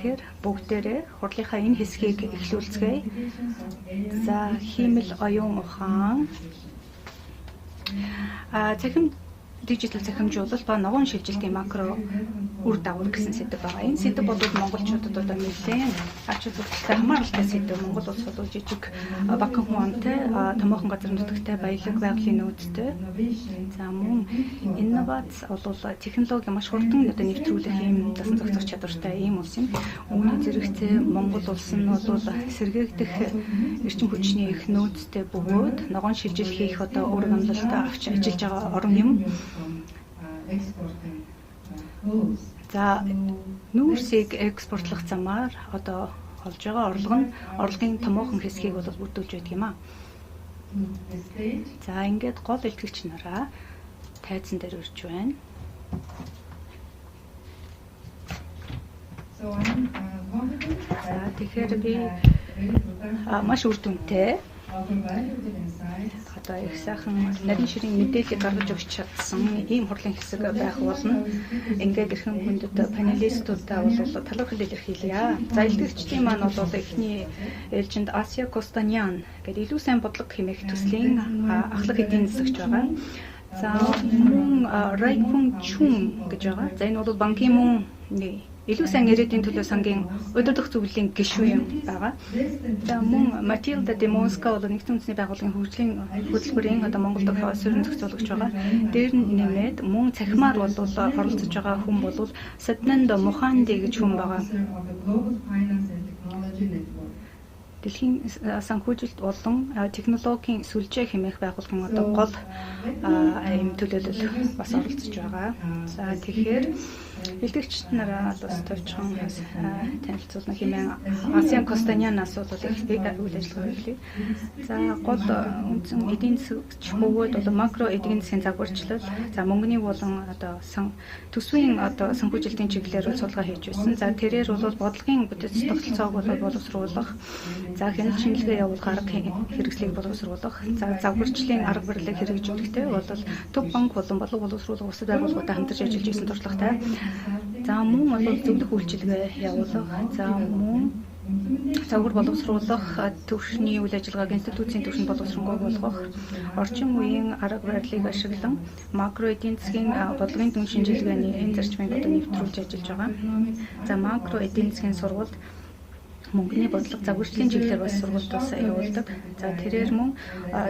Тэгэхээр бүгдээрээ хурлынхаа энэ хэсгийг эхлүүлцгээе. За, хиймэл оюун ухаан. Цахим дижитал цахимжуулалт ба ногоон шилжилтийн макро үр дагавар гэсэн сэдэв байгаа. Энэ сэдэв бол монголчуудад одоо нэлээд ач холбогдолтой хамааралтай сэдэв. Монгол улс бол жижиг бакан хуантай, томоохон газар нутагтай, баялаг байгалийн нөөцтэй. За, мөн инновац бол технологи маш хурдан одоо нэвтрүүлэх ийм дасан зохицох чадвартай ийм улс юм. Үүний зэрэгцээ Монгол улс нь бол сэргээгдэх эрчим хүчний их нөөцтэй бөгөөд ногоон шилжил хийх одоо үүрэг амлалт авч ажиллаж байгаа орн юм. За, нүүрсийг экспортлох замаар одоо олж байгаа орлого нь орлогын томоохон хэсгийг бол бүрдүүлж байдаг юм аа. За, ингээд гол илтгэгч нараа тайзан дээр ирж байна. За, тэгэхээр би маш үр дүнтэй одоо их сайхан нарийн ширийн мэдээллийг гаргаж өгч чадсан ийм хурлын хэсэг байх болно. Ингээд эрхэм хүндэт панелистуудаа бол талархал илэрхийлье. За, илтгэгчдийн маань бол эхний ээлжинд Асия Костанян гэдэг илүү сайн бодлого хэмээх төслийн ахлах эдийн засагч байгаа. За, мөн Райкун Чун гэж байгаа. За, энэ бол банкын мөн илүү сайн ирээдүйн төлөө сангийн удирдах зөвлөлийн гишүүн юм байгаа. За, мөн Матилда Демонска бол нэгдсэн үндэсний байгууллагын хөгжлийн хөтөлбөрийн одоо Монгол дахь суурин зохицуулагч байгаа. Дээр нь нэмээд мөн цахимаар бол оролцож байгаа хүн бол Саднандо Муханди гэж хүн байгаа. Дэлхийн санхүүжилт болон технологийн сүлжээ хэмээх байгууллагын одоо гол ийм төлөөлөл бас оролцож байгаа. За, тэгэхээр илтгэгчид нараа бас товчхон танилцуулна хэмээн Асиан Костанянаас бол их үйл ажиллагаа хийлээ. За, гол үндсэн эдийн засагч бөгөөд бол макро эдийн засгийн загварчлал, за мөнгөний болон одоо төсвийн одоо санхүүжилтийн чиглэлээр судалгаа хийж байсан. За, тэрээр бол бодлогын бүтэц тогтолцоог бол боловсруулах, за хяналт шинжилгээ явуулах арга хэрэгслийг боловсруулах, за загварчлалын арга барилыг хэрэгжүүлэхдээ бол Төв банк болон боловсруулах бусад байгууллагуудтай хамтарч ажиллаж байсан туршлагатай. За, мөн бол зөвлөх үйлчилгээ явуулах, за мөн загвар боловсруулах төвшний үйл ажиллагааг институцийн түвшинд боловсронгуй болгох, орчин үеийн арга барилыг ашиглан макро эдийн засгийн бодлогын дүн шинжилгээний энэ зарчмыг одоо нэвтрүүлж ажиллаж байгаа. За, макро эдийн засгийн сургуульд мөнгөний бодлого загварчлалын чиглэлээр бас сургалт бас явуулдаг. За, тэрээр мөн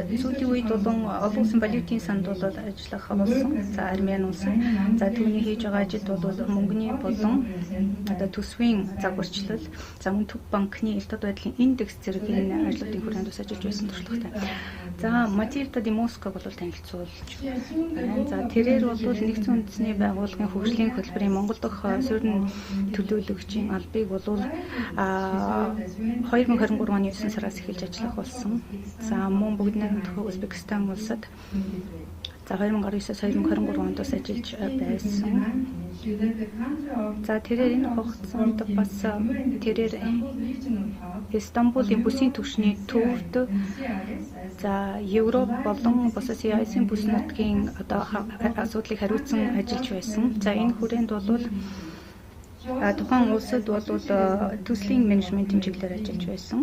сүүлийн үед болон олон улсын валютын санд бол ажиллах болсон. За, Армени улсад. За, түүний хийж байгаа ажилд бол мөнгөний болон одоо төсвийн загварчлал, за мөн Төв банкны ил тод байдлын индекс зэрэг энэ ажлуудын хүрээнд бас ажиллаж байсан туршлагатай. За, Матилда Демоског бол танилцуулж байна. За, тэрээр бол нэгдсэн үндэсний байгууллагын хөгжлийн хөтөлбөрийн Монгол дахь суурин төлөөлөгчийн албыг бол 2023 оны 9 сараас эхэлж ажиллах болсон. За, мөн бүгд найрамдах Узбекистан улсад за 2019-аас 2023 онд бас ажиллаж байсан. За, тэрээр энэ хугацаанд бас тэрээр Истанбулын бүсийн түвшний төвд за Европ болон бусад CIS-ийн бүс нутгийн одоо асуудлыг хариуцсан ажиллаж байсан. За, энэ хүрээнд бол тухайн улсад бол төслийн менежментийн чиглэлээр ажиллаж байсан.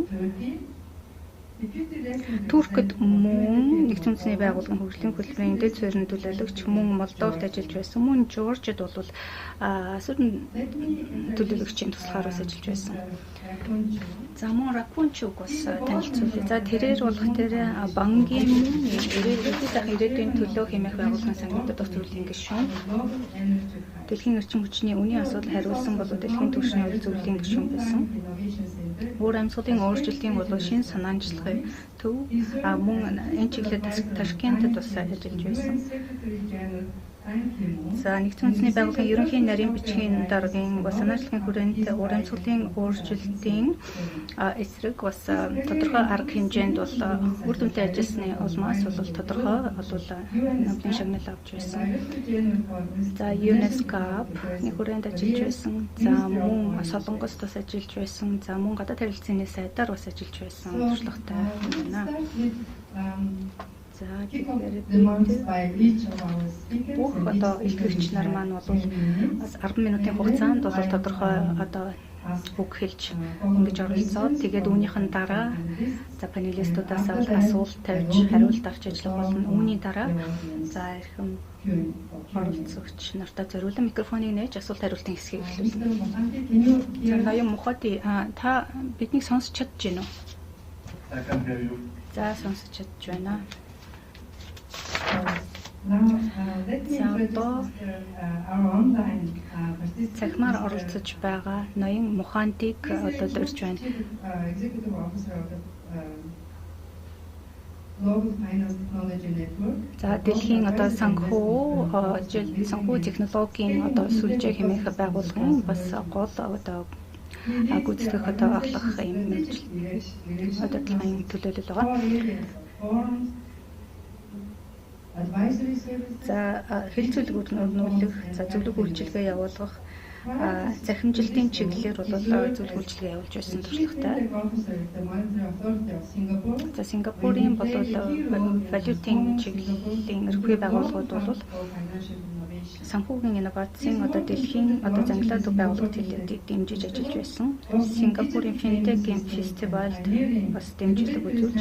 Туркд мөн нэгдсэн үндэсний байгууллагын хөгжлийн хөтөлбөрийн дэд суурин төлөөлөгч, мөн Молдовт ажиллаж байсан. Мөн Жоржид бол суурин төлөөлөгчийн туслахаар бас ажиллаж байсан. За, мөн Ракунчуг бас танилцуулъя. За, тэрээр болох тэр банкын ирээдүйн төлөө хэмээх байгууллагын сангийн удирдах зөвлөлийн гишүүн. Дэлхийн эрчим хүчний үнийн асуудал хариулсан бол дэлхийн түвшний зөвлөлийн гишүүн байсан. Уур амьсгалын өөрчлөлтийн болон шинэ санаанчлагын төв, мөн энэ чиглэлээр Ташкентэд бас ажиллаж байсан. За, нэгдсэн үндэсний байгууллагын ерөнхий нарийн бичгийн даргын бас санаачлагын хүрээнд уур амьсгалын өөрчлөлтийн эсрэг бас тодорхой арга хэмжээнд бол үр дүнтэй ажилласны улмаас бол тодорхой бол Нобелийн шагнал авч байсан. За, ЮНЕСКО-ны хүрээнд ажиллаж байсан. За, мөн Солонгост бас ажиллаж байсан. За, мөн гадаад харилцааны сайдаар бас ажиллаж байсан туршлагатай байна. За, тэгэхээр бид бүх одоо илтгэгч нар маань бол бас 10 минутын хугацаанд бол тодорхой одоо үг хэлж ингэж оролцоод тэгээд үүнийх нь дараа за панелистуудаас асуулт тавьж хариулт авч ажиллах болно. Үүний дараа за эрхэм оролцогч нартаа зориулан микрофоныг нээж асуулт хариултын хэсгийг эхлүүлнэ. За ноён Мухати, та биднийг сонсч чадж байна уу? За сонсч чадж байна. За одоо цахимаар оролцож байгаа ноён Мухантиг одоо дурж байна. За дэлхийн одоо санхүү технологийн одоо сүлжээ хэмээх байгууллагын бас гол одоо гүйцэтгэх одоо ахлах юм удирдлагын төлөөлөл байгаа. За хэлцүүлгүүд өрнүүлэх, за зөвлөх үйлчилгээ явуулгах, захимжилтын чиглэлээр бол зөвлөх үйлчилгээ явуулж байсан туршлагатай. За Сингапурын бол валютын чиглэлийн ерөнхий байгууллагууд бол санхүүгийн инновацийн одоо дэлхийн одоо зангилаа төв байгууллагт дэмжиж ажиллаж байсан. Сингапурын финтекийн фестивальд бас дэмжлэг үзүүлж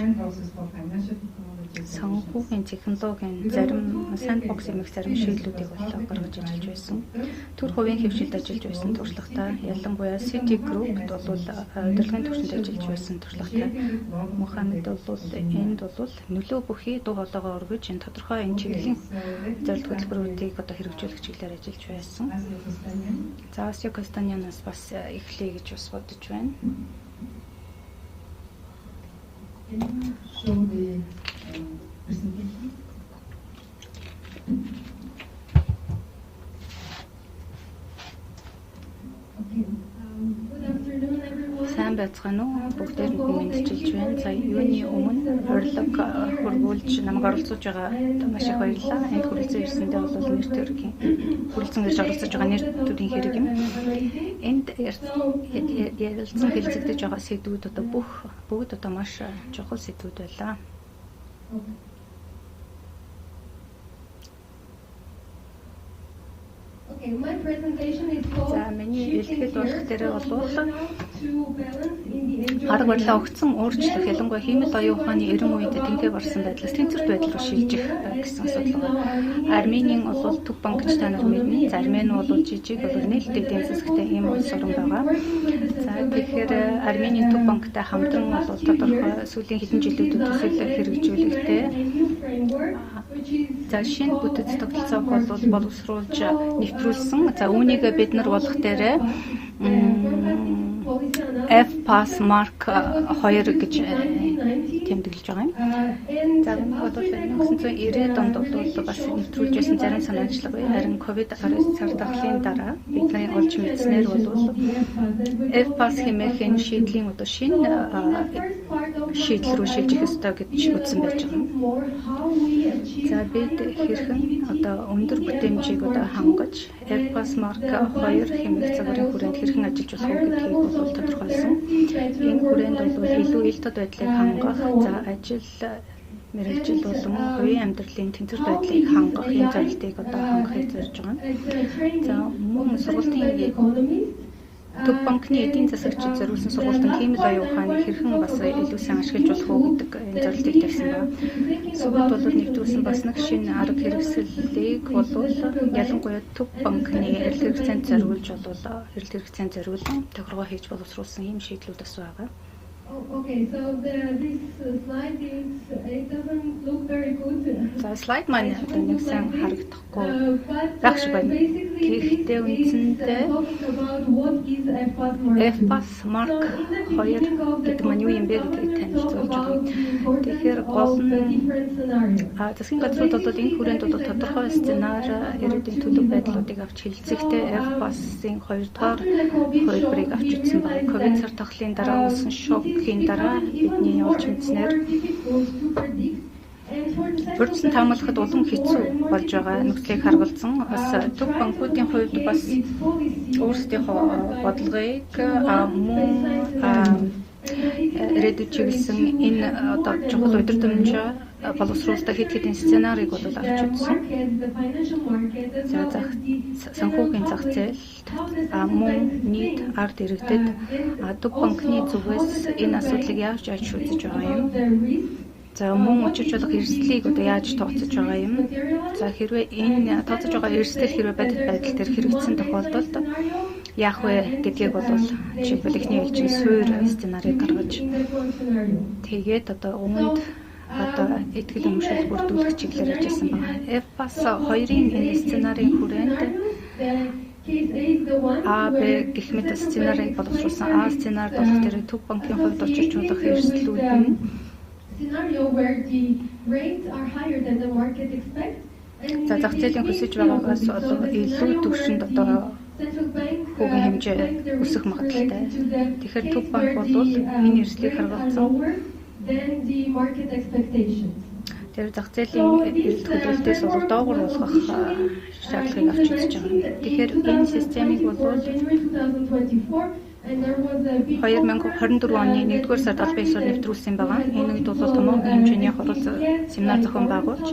санхүүгийн технологийн зарим sandbox хэмээх зарим шийдлүүдийг бол гаргаж ажиллаж байсан. Төр хувийн хэвшилд ажиллаж байсан туршлагатай. Ялангуяа Citigroup-д бол удирдлагын түвшинд ажиллаж байсан туршлагатай. Мухаммед бол энд бол нөлөө бүхий дуу хоолойгоо өргөж энэ тодорхой энэ чиглэлийн зорилт хөтөлбөрүүдийг одоо хэрэгжүүлэх чиглэлээр ажиллаж байсан. За Асио Костанянаас бас эхлэе гэж бас бодож байна. Can you show the presentation? Okay. Good afternoon, everyone. Сайн байцгаана уу? Бүгдээрэнд нь мэндчилж байна. За юуны өмнө урилга хөрвүүлж намайг оролцуулж байгаа маш их баярлалаа. Энд хүрэлцэн ирсэндээ бол нэр төргийн хүрэлцэн ирж оролцож байгаа нэр төрийн хэрэг юм. Энд ярилцсан хэлцэгдэж байгаа сэдвүүд одоо бүгд одоо маш чухал сэдвүүд байлаа. За миний илтгэл болох дээр бол арга барилаа огцон өөрчлөх, ялангуяа хиймэл оюун ухааны 90 үед тэнхээ барсан байдлаас тэнцвэрт байдал руу шилжих гэсэн асуудал байгаа. Арменийн бол төв банк гэж та нар мэднэ. За Армени бол жижиг бол нээлттэй эдийн засагтай ийм улс орн байгаа. За тэгэхээр Арменийн төв банктай хамтран бол тодорхой сүүлийн хэдэн жилүүдэд төсөл хэрэгжүүлэхдээ за шинэ бүтэц тогтолцоог бол боловсруулж нэвтрүүлсэн. За үүнийг бид нар болох дээрээ F-Pass Mark 2 гэж тэмдэглэж байгаа юм. За энэ бол 1990-ад онд бол бас нэвтрүүлж байсан зарим санаачлага бай. Харин COVID-19 цар тахлын дараа бидний олж мэдснээр бол F-Pass хэмээх энэ шийдлийн одоо шинэ шийдэл рүү шилжих ёстой гэж үзсэн байж байгаа юм. За бид хэрхэн одоо өндөр бүтээмжийг одоо хангаж F-Pass Mark 2 хэмээх загварын хүрээнд хэрхэн ажиллаж болох уу гэдгийг бол тодорхойлсон. Энэ хүрээнд бол илүү ил тод байдлыг хангах, за ажил мэргэжил болон хувийн амьдралын тэнцвэрт байдлыг хангах ийм зорилтыг одоо хангахыг зорж байгаа юм. За мөн сургалтын Төв банкны эдийн засагчид зориулсан сургалтанд хиймэл оюун ухааныг хэрхэн бас илүү сайн ашиглаж болох уу гэдэг энэ зорилтыг тавьсан байна. Сүүлд бол нэвтрүүлсэн бас нэг шинэ арга хэрэгслийг бол ялангуяа Төв банкны эрэлт хэрэгцээнд зориулж бол эрэлт хэрэгцээнд зориулан тохиргоо хийж боловсруулсан ийм шийдлүүд бас байгаа. Okay, so this slide is, it doesn't look very good. За слайд маань одоо нэг сайн харагдахгүй байх шиг байна. Гэхдээ үндсэндээ F-Pass Mark 2 гэдэг маань юу юм бэ гэдгийг танилцуулж байгаа. Тэгэхээр гол нь засгийн газрууд бол энэ хүрээнд бол тодорхой сценар ирээдүйн төлөв байдлуудыг авч хэлцэхдээ F-Pass-ын 2 дугаар хувилбарыг авч үзсэн байна. Ковид цар тахлын дараа үүссэн шокийн дараа бидний олж мэдснээр урьдчилан таамаглахад улам хэцүү болж байгаа нөхцөлийг харгалзан бас төв банкуудын хувьд бас өөрсдийнхөө бодлогыг мөн Ирээдүйд чиглэсэн энэ одоо чухал удирдамж боловсруулалтаа хэд хэдэн сценарийг бол авч үзсэн. За санхүүгийн зах зээлд мөн нийт ард иргэдэд Төв банкны зүгээс энэ асуудлыг яаж яаж шүүцэж байгаа юм? За мөн учирч болох эрсдлийг одоо яаж тооцож байгаа юм? За хэрвээ энэ тооцож байгаа эрсдэл хэрвээ бодит байдал дээр хэрэгжсэн тохиолдолд яах вэ гэдгийг бол жишээлбэл эхний ээлжийн суур сценарийг гаргаж тэгээд одоо үүнд одоо итгэл өмшил бүрдүүлэх чиглэлээр ажилласан байна. FPAS 2-ын энэ сценарийн хүрээнд А, Б гэх мэт сценарийг боловсруулсан. А сценарид болох тэр Төв банкны хувьд учирч болох эрсдлүүд нь за зах зээлийн хүсэж байгаагаас бол илүү түвшинд одоо хүүгийн хэмжээ өсөх магадлалтай. Тэгэхээр Төв банк бол энэ эрсдлийг харгалзан тэр зах зээлийн эрэлт хөдлөлтөөс бол доогуур болгох шаардлагыг авч үзэж байгаа. Тэгэхээр энэ системийг бол 2024 оны 1-р сард албан ёсоор нэвтрүүлсэн байгаа. Энэ үед бол томоохон хэмжээний хурал семинар зохион байгуулж,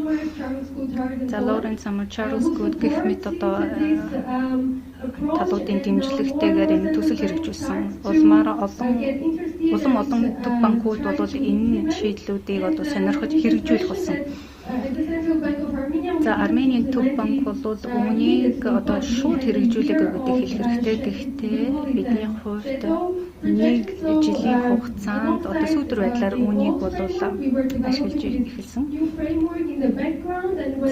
за Лоренц Саммер, Чарльз Гуд гэх мэт одоо талуудын дэмжлэгтэйгээр энэ төсөл хэрэгжүүлсэн. Улмаар олон улам олон төв банкуд бол энэ шийдлүүдийг одоо сонирхож хэрэгжүүлэх болсон. За Арменийн төв банк бол үүнийг одоо шууд хэрэгжүүлээгүй гэдгийг хэлэх хэрэгтэй. Гэхдээ бидний хувьд нэг жилийн хугацаанд одоо сүүдэр байдлаар үүнийг бол ашиглаж эхэлсэн.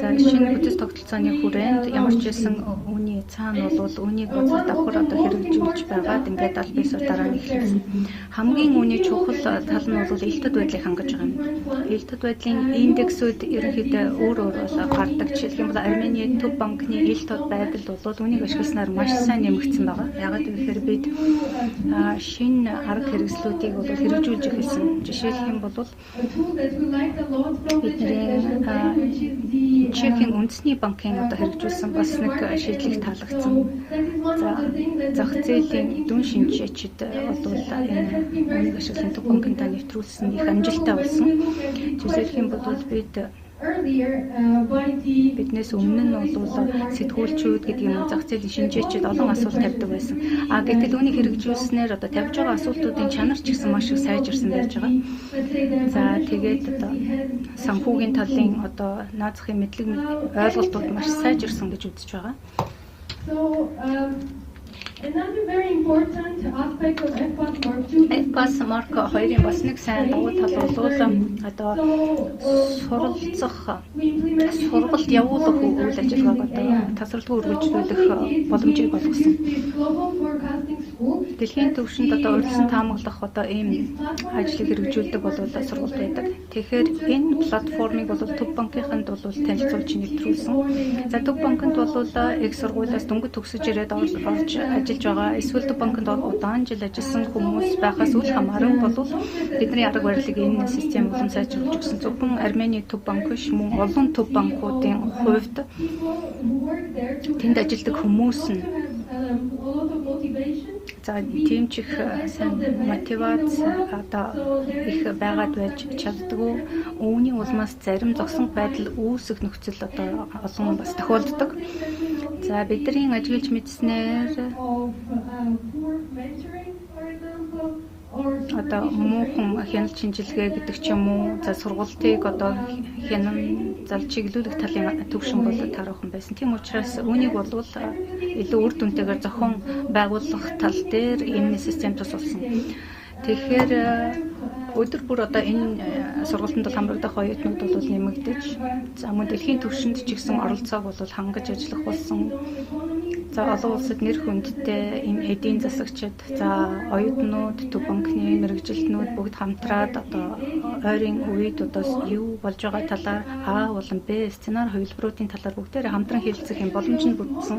За шинэ бүтц тогтолцооны хүрээнд ямар ч байсан үүний цаана бол үүнийг бол давхар одоо хэрэгжүүлж байгаад ингээд албан ёсоор дараа нь эхэлсэн. Хамгийн үүний чухал тал нь бол ил тод байдлыг хангаж байгаа юм. Ил тод байдлын индексүүд ерөнхийдөө өөр өөр бол гардаг. Жишээлх юм бол Арменийн төв банкны ил тод байдал бол үүнийг ашигласнаар маш сайн нэмэгдсэн байгаа. Яагаад гэвэл бид шинэ арга хэрэгслүүдийг бол хэрэгжүүлж эхэлсэн. Жишээлх юм бол бидний Чехийн үндэсний банкын одоо хэрэгжүүлсэн бас нэг шийдлийг таалагдсан. За зах зээлийн дүн шинжээчид бол энэ үүнийг ашиглан төв банкнда нэвтрүүлсэн их амжилттай болсон. Жишээлх юм бол бид биднээс өмнө нь бол сэтгүүлчүүд гэдэг юм уу зах зээлийн шинжээчид олон асуулт тавьдаг байсан. А гэтэл үүнийг хэрэгжүүлснээр одоо тавьж байгаа асуултуудын чанар ч гэсэн маш их сайжирсан байж байгаа. За тэгээд одоо санхүүгийн талын одоо наад захын мэдлэг ойлголтууд маш сайжирсан гэж үзэж байгаа. FPAS Mark 2-ын бас нэг сайн давуу тал бол одоо суралцах, сургалт явуулах үйл ажиллагааг одоо тасралтгүй үргэлжлүүлэх боломжийг олгосон. Дэлхийн түвшинд одоо урьдчилан таамаглах одоо ийм ажлыг хэрэгжүүлдэг бол сургалт байдаг. Тэгэхээр энэ платформыг бол Төв банкынханд бол танилцуулж нэвтрүүлсэн. За Төв банкнд бол их сургуулиас дөнгөж төгсөж ирээд орж ажиллаж байгаа. Эсвэл Төв банкнд удаан жил ажилласан хүмүүс байхаас үл хамааран бол бидний арга барилыг энэ систем улам сайжруулж өгсөн. Зөвхөн Арменийн Төв банк биш мөн олон төв банкуудын хувьд тэнд ажилладаг хүмүүс нь за тийм ч их сайн мотивац одоо их байгаад байж чаддгүй. Үүний улмаас зарим зогсон байдал үүсэх нөхцөл одоо олон бас тохиолддог. За бидний ажиглаж мэдснээр одоо муухан хяналт шинжилгээ гэдэг ч юм уу, за сургалтыг одоо хянан зал чиглүүлэх талын төвшин бол тааруухан байсан. Тийм учраас үүнийг бол илүү үр дүнтэйгээр зохион байгуулах тал дээр энэ систем тус болсон. Тэгэхээр өдөр бүр одоо энэ сургалтанд бол хамрагдах оюутнууд бол нэмэгдэж, за мөн дэлхийн түвшинд ч гэсэн оролцоог бол хангаж ажиллах болсон. За олон улсад нэр хүндтэй энэ эдийн засагчид, за оюутнууд, төв банкны мэргэжилтнүүд бүгд хамтраад одоо ойрын үед одоо юу болж байгаа талаар А болон Б сценар хувилбаруудын талаар бүгдээрээ хамтран хэлэлцэх юм боломж нь бүрдсэн.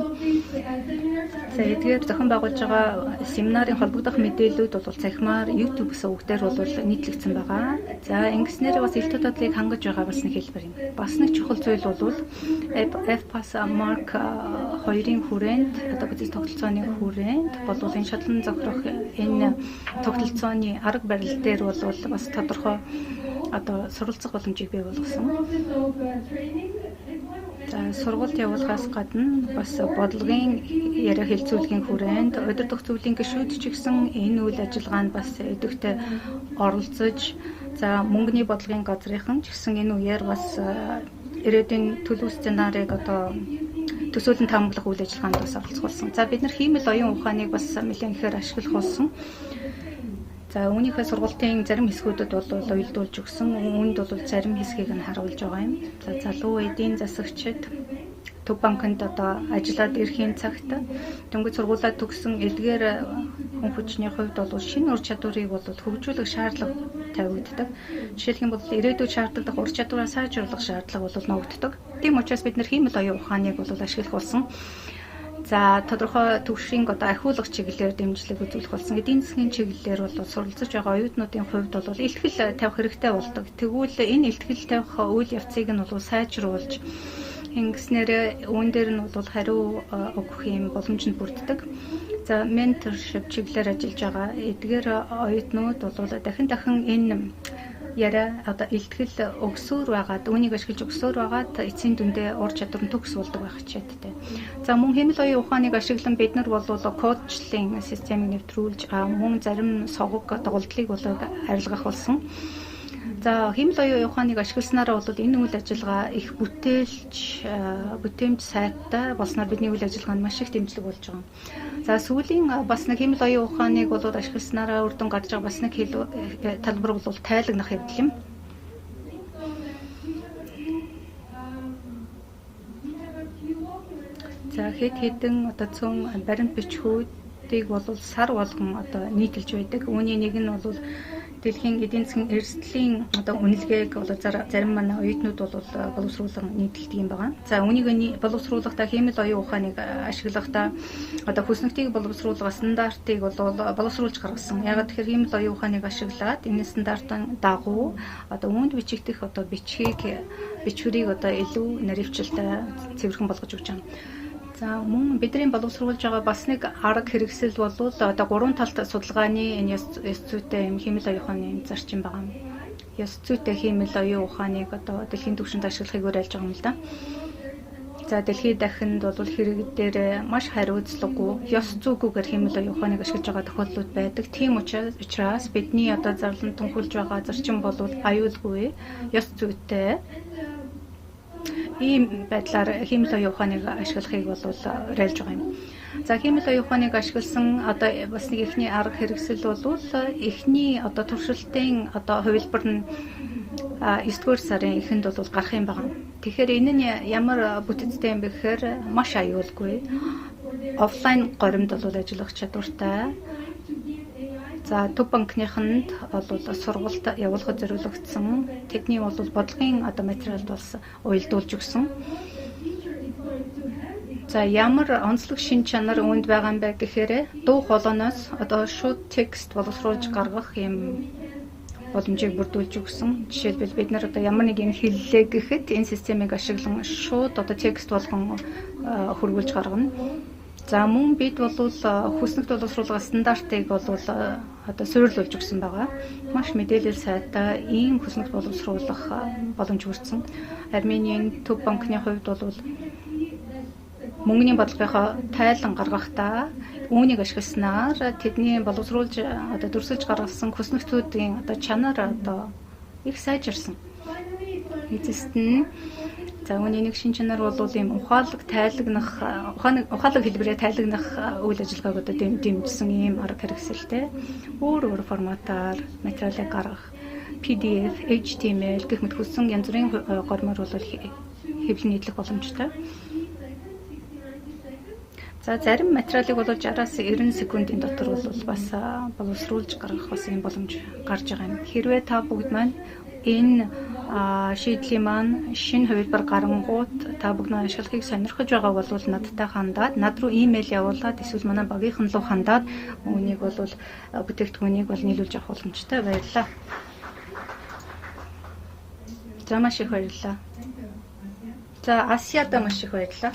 За эдгээр зохион байгуулж байгаа семинарын холбогдох мэдээллүүд бол цахимаар YouTube суваг дээр бол нийт нийтлэгдсэн байгаа. За, ингэснээр бас ил тод бодлыг хангаж байгаа бас нэг хэлбэр юм. Бас нэг чухал зүйл бол FPAS Mark 2-ын хүрээнд, одоо бизнес тогтолцооны хүрээнд бол энэ шатлан зохирох энэ тогтолцооны арга барил дээр бол бас тодорхой одоо суралцах боломжийг бий болгосон. За, сургалт явуулахаас гадна бас бодлогын яриа хэлцүүлгийн хүрээнд удирдах зөвлөлийн гишүүд ч гэсэн энэ үйл ажиллагаанд бас идэвхтэй оролцож, за мөнгөний бодлогын газрынхан ч гэсэн энэ үеэр бас ирээдүйн төлөв сценарийг одоо төсөөлөн таамаглах үйл ажиллагаанд бас оролцох болсон. За, бид нар хиймэл оюун ухааныг бас нэлээд ихээр ашиглах болсон. За, үүнийхээ сургалтын зарим хэсгүүдэд бол уялдуулж өгсөн. Үүнд бол зарим хэсгийг нь харуулж байгаа юм. За, залуу эдийн засагчид Төв банкнд одоо ажиллаад ирэхийн цагт дөнгөж сургуулиа төгссөн эдгээр хүн хүчний хувьд бол шинэ ур чадварыг бол хөгжүүлэх шаардлага тавигддаг. Жишээлх юм бол ирээдүйд шаардлагатай ур чадвараа сайжруулах шаардлага бол ногддог. Тийм учраас бид нар хиймэл оюун ухааныг бол ашиглах болсон. За, тодорхой түвшинг одоо ахиулах чиглэлээр дэмжлэг үзүүлэх болсон. Эдийн засгийн чиглэлээр бол суралцж байгаа оюутнуудын хувьд бол илтгэл тавих хэрэгтэй болдог. Тэгвэл энэ илтгэл тавих үйл явцыг нь бол сайжруулж ингэснээр үүн дээр нь бол хариу өгөх юм боломж нь бүрддэг. За, mentorship чиглэлээр ажиллаж байгаа эдгээр оюутнууд бол дахин дахин энэ яриа одоо илтгэл өгсөөр байгаад, үүнийг ашиглаж өгсөөр байгаад эцсийн дүндээ ур чадвар нь төгс болдог байх хичээдтэй. За, мөн хиймэл оюун ухааныг ашиглан бид нар бол коудчлалын системийг нэвтрүүлж, мөн зарим согог доголдлыг бол арилгах болсон. За, хиймэл оюун ухааныг ашигласнараа бол энэ үйл ажиллагаа их бүтээлч бүтээмж сайтай болсноор бидний үйл ажиллагаа нь маш их дэмжлэг болж байгаа. За, сүүлийн бас нэг хиймэл оюун ухааныг бол ашигласнараа үр дүн гарч байгаа бас нэг талбар бол тайлагнах явдал юм. За, хэд хэдэн одоо цөөн баримт бичгүүдийг бол сар болгон одоо нийтэлж байдаг. Үүний нэг нь бол дэлхийн эдийн засгийн эрсдлийн одоо үнэлгээг бол зарим манай оюутнууд бол боловсруулан нийтэлдэг юм байна. За, үүнийг боловсруулахдаа хиймэл оюун ухааныг ашиглахдаа одоо хүснэгтийг боловсруулах стандартыг бол боловсруулж гаргасан. Яг тэгэхээр хиймэл оюун ухааныг ашиглаад энэ стандартын дагуу одоо үүнд бичигдэх одоо бичгийг бичвэрийг одоо илүү наривчлалтай цэвэрхэн болгож өгч байгаа. За, мөн бидний боловсруулж байгаа бас нэг арга хэрэгсэл бол одоо гурван талт судалгааны энэ ёс зүйтэй юм хиймэл оюун ухааны зарчим байгаа. Ёс зүйтэй хиймэл оюун ухааныг одоо дэлхийн түвшинд ашиглахыг уриалж байгаа юм л да. За, дэлхийд дахинд бол хэрэг дээр маш хариуцлагагүй, ёс зүйгүйгээр хиймэл оюун ухааныг ашиглаж байгаа тохиолдлууд байдаг. Тийм учраас бидний одоо зарлан тунхаглаж байгаа зарчим бол аюулгүй, ёс зүйтэй ийм байдлаар хиймэл оюун ухааныг ашиглахыг бол уриалж байгаа юм. За, хиймэл оюун ухааныг ашигласан одоо бас нэг эхний арга хэрэгсэл бол эхний одоо туршилтын одоо хувилбар нь 9-р сарын эхэнд бол гарах юм байна. Тэгэхээр энэ нь ямар бүтэцтэй юм бэ гэхээр маш аюулгүй. Офлайн горимд бол ажиллах чадвартай. За, Төв банкныханд бол сургалт явуулахад зориулагдсан. Тэдний бол бодлогын одоо материалд бас уялдуулж өгсөн. За, ямар онцлог шин чанар үүнд байгаа юм бэ гэхээр дуу хоолойноос одоо шууд текст боловсруулж гаргах юм боломжийг бүрдүүлж өгсөн. Жишээлбэл бид нар одоо ямар нэг юм хэллээ гэхэд энэ системийг ашиглан шууд одоо текст болгон хөрвүүлж гаргана. За, мөн бид бол хүснэгт боловсруулах стандартыг бол одоо суйрлуулж өгсөн байгаа. Маш мэдээлэл сайтай ийм хүснэгт боловсруулах боломж бүрдсэн. Арменийн Төв банкны хувьд бол мөнгөний бодлогынхоо тайлан гаргахдаа үүнийг ашигласнаар тэдний боловсруулж одоо дүрсэлж гаргасан хүснэгтүүдийн одоо чанар одоо их сайжирсан. Эцэст нь за үүний нэг шин чанар бол ийм ухаалаг тайлагнах ухаалаг хэлбэрээр тайлагнах үйл ажиллагааг одоо дэмжсэн ийм арга хэрэгсэлтэй. Өөр өөр форматаар материалыг гаргах PDF, HTML гэх мэт хүссэн янз бүрийн гормоор бол хэвлэн нийтлэх боломжтой. За, зарим материалыг бол 60-аас 90 секундын дотор бол бас боловсруулж гаргах бас ийм боломж гарч байгаа юм. Хэрвээ та бүгд маань энэ шийдлийн маань шинэ хувилбар гарангуут та бүгд маань ашиглахыг сонирхож байгаа бол надтай хандаад, над руу имэйл явуулаад эсвэл манай багийнхан руу хандаад үүнийг бол бүтээгдэхүүнийг бол нийлүүлж авах боломжтой. Баярлалаа. За, маш их баярлалаа. За, Асияда маш их баярлалаа.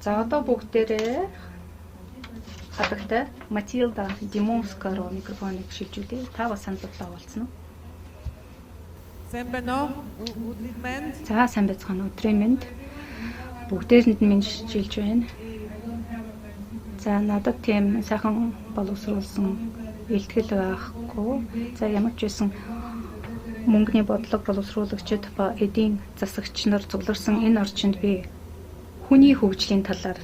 За, одоо бүгдээрээ хадагтай Матилда Димовска руу микрофоныг шилжүүлье. Та бас санал бодлоо хуваалцсан уу? Сайн байна уу? Өдрийн мэнд. За, сайн байцгаана уу? Өдрийн мэнд. Бүгдээрэнд нь мэндчилж байна. За, надад тийм сайхан боловсруулсан илтгэл байхгүй. За, ямар ч байсан мөнгөний бодлого боловсруулагчид ба эдийн засагч нар цугларсан энэ орчинд би хүний хөгжлийн талаар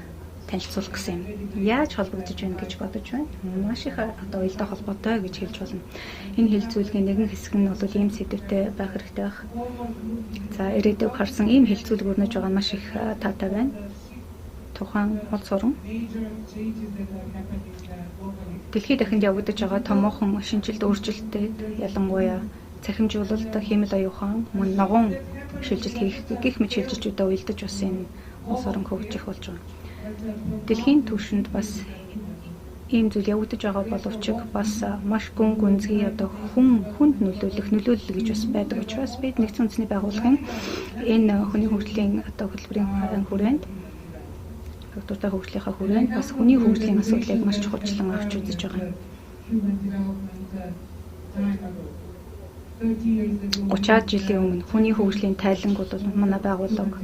танилцуулах гэсэн юм. Яаж холбогдож байна гэж бодож байна. Маш их одоо уялдаа холбоотой гэж хэлж болно. Энэ хэлцүүлгийн нэгэн хэсэг нь бол ийм сэдвтэй байх хэрэгтэй байх. За, ирээдүйг харсан ийм хэлцүүлэг өрнөж байгаа нь маш их таатай байна. Тухайн улс орон дэлхийд дахинд явагдаж байгаа томоохон шинжилэлт өөрчлөлтөд, ялангуяа цахимжуулалт, хиймэл оюун ухаан, мөн ногоон шилжилт хийх гэх мэт шилжилтүүдэд уялдаж бас энэ улс орон хөгжих болж байгаа. Дэлхийн түвшинд бас ийм зүйл явагдаж байгаа боловч бас маш гүн гүнзгий одоо хүн хүнд нөлөөлөх нөлөөлөл гэж бас байдаг учраас бид нэгдсэн үндэсний байгууллагын энэ хүний хөгжлийн одоо хөтөлбөрийн хүрээнд, доктортой хөгжлийнхаа хүрээнд бас хүний хөгжлийн асуудлыг маш чухалчлан авч үзэж байгаа юм. 30-аад жилийн өмнө хүний хөгжлийн тайланг бол манай байгууллага